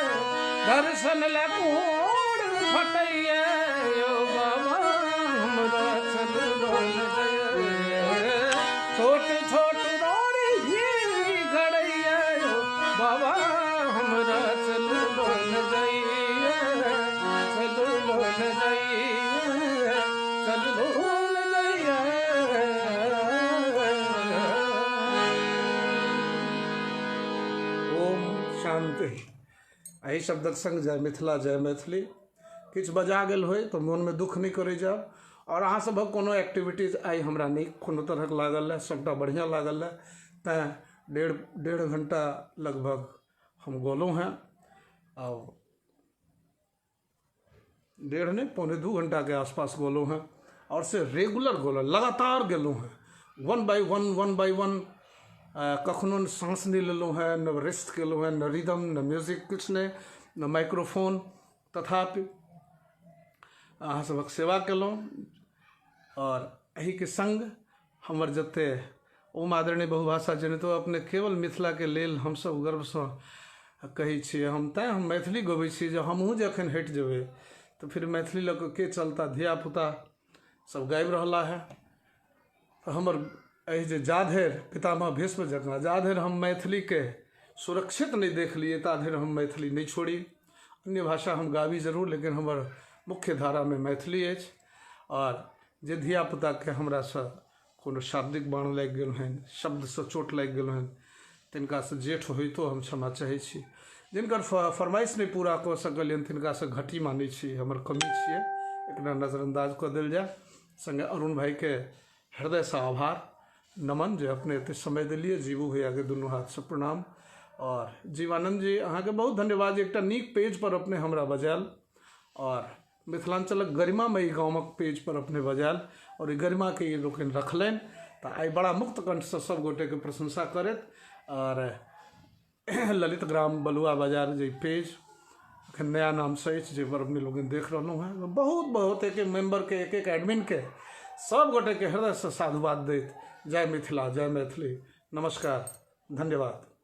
दर्शन ले कोड़ फटैया यो बाबा हमरा चललो न जाइया। छोट छोट रोड़ी गड़ैया यो बाबा हमरा चललो न जाइया, चललो न जाइया, चललो न जाइया। ओम शांति। एहि शब्दक संग जय मिथिला जय मैथिली। किछु बजा गेल होय तऽ मोनमे दुःख नहि करै जाउ। आओर अहाँ सभक कोनो एक्टिविटीज आइ हमरा नहि कोनो तरहक लागल है, सबटा बढ़िआँ लागल है, तैँ डेढ़ घंटा लगभग हम गौलहुँ हेँ। आओर 1.5 नहीं 1.75 घंटा के आसपास गौलहुँ हेँ, आओर से रेगुलर गौलहुँ, लगातार गेलहुँ हेँ, 1 बाय 1 1 बाय 1। कखनो न साँस नहि लेलहुँ हेँ, न रेस्ट केलहुँ हेँ, न रिदम न म्यूजिक, किछु नहि, न माइक्रोफोन। तथापि अहाँ सभक सेवा केलहुँ। आओर एहिके संग हमर जते ओम आदरणीय बहुभाषा जनितो अपने केवल मिथिलाके लेल हमसभ गर्वसँ कहै छियै हम, तैँ हम मैथिली गबै छी जे हमहूँ जे एखन हटि जेबै तऽ फिर मैथिली लऽ कऽ के चलता, धियापुता सब गाबि रहला है। तऽ हमर एहि जे जाधरि पितामह भीष्म जकाँ जाधरि हम मैथिलीके सुरक्षित नहि देख लियै ताधरि हम मैथिली नहि छोड़ी। अन्य भाषा हम गाबी जरूर, लेकिन हमर मुख्य धारामे मैथिली अछि। आओर जे धियापुताके हमरासँ कोनो शाब्दिक बाण लागि गेल हन, शब्दसँ चोट लागि गेल हन, तिनकासँ जेठ होइतो हम क्षमा चाहै छी। जिनकर फरमाइश नहि पूरा कऽ सकलियनि तिनकासँ घटी मानै छी, हमर कमी छियै, एकरा नजरअंदाज कऽ देल जाय। संगे अरुण भाईके हृदयसँ आभार नमन जे अपने एते समय देलियै। जीवू भैयाके दुनू हाथसँ प्रणाम। आओर जीवानंद जी अहाँके बहुत धन्यवाद जे एकटा नीक पेज पर अपने हमरा बजायल और मिथिलांचलक गरिमामयी गामक पेज पर अपने बजायल और ई गरिमाके ई लोकनि रखलनि। तऽ आइ बड़ा मुक्त कंठसँ सब गोटेके प्रशंसा करैत और ललित ग्राम बलुआ बाजार जे पेज अखन नया नामसँ अछि, जाहिपर अपने लोकनि देख रहलहुँ हेँ, बहुत बहुत एक एक मेम्बरके एक एक एडमिनके सब गोटेके हृदयसँ साधुवाद दैत जय मिथिला जय मैथिली। नमस्कार, धन्यवाद।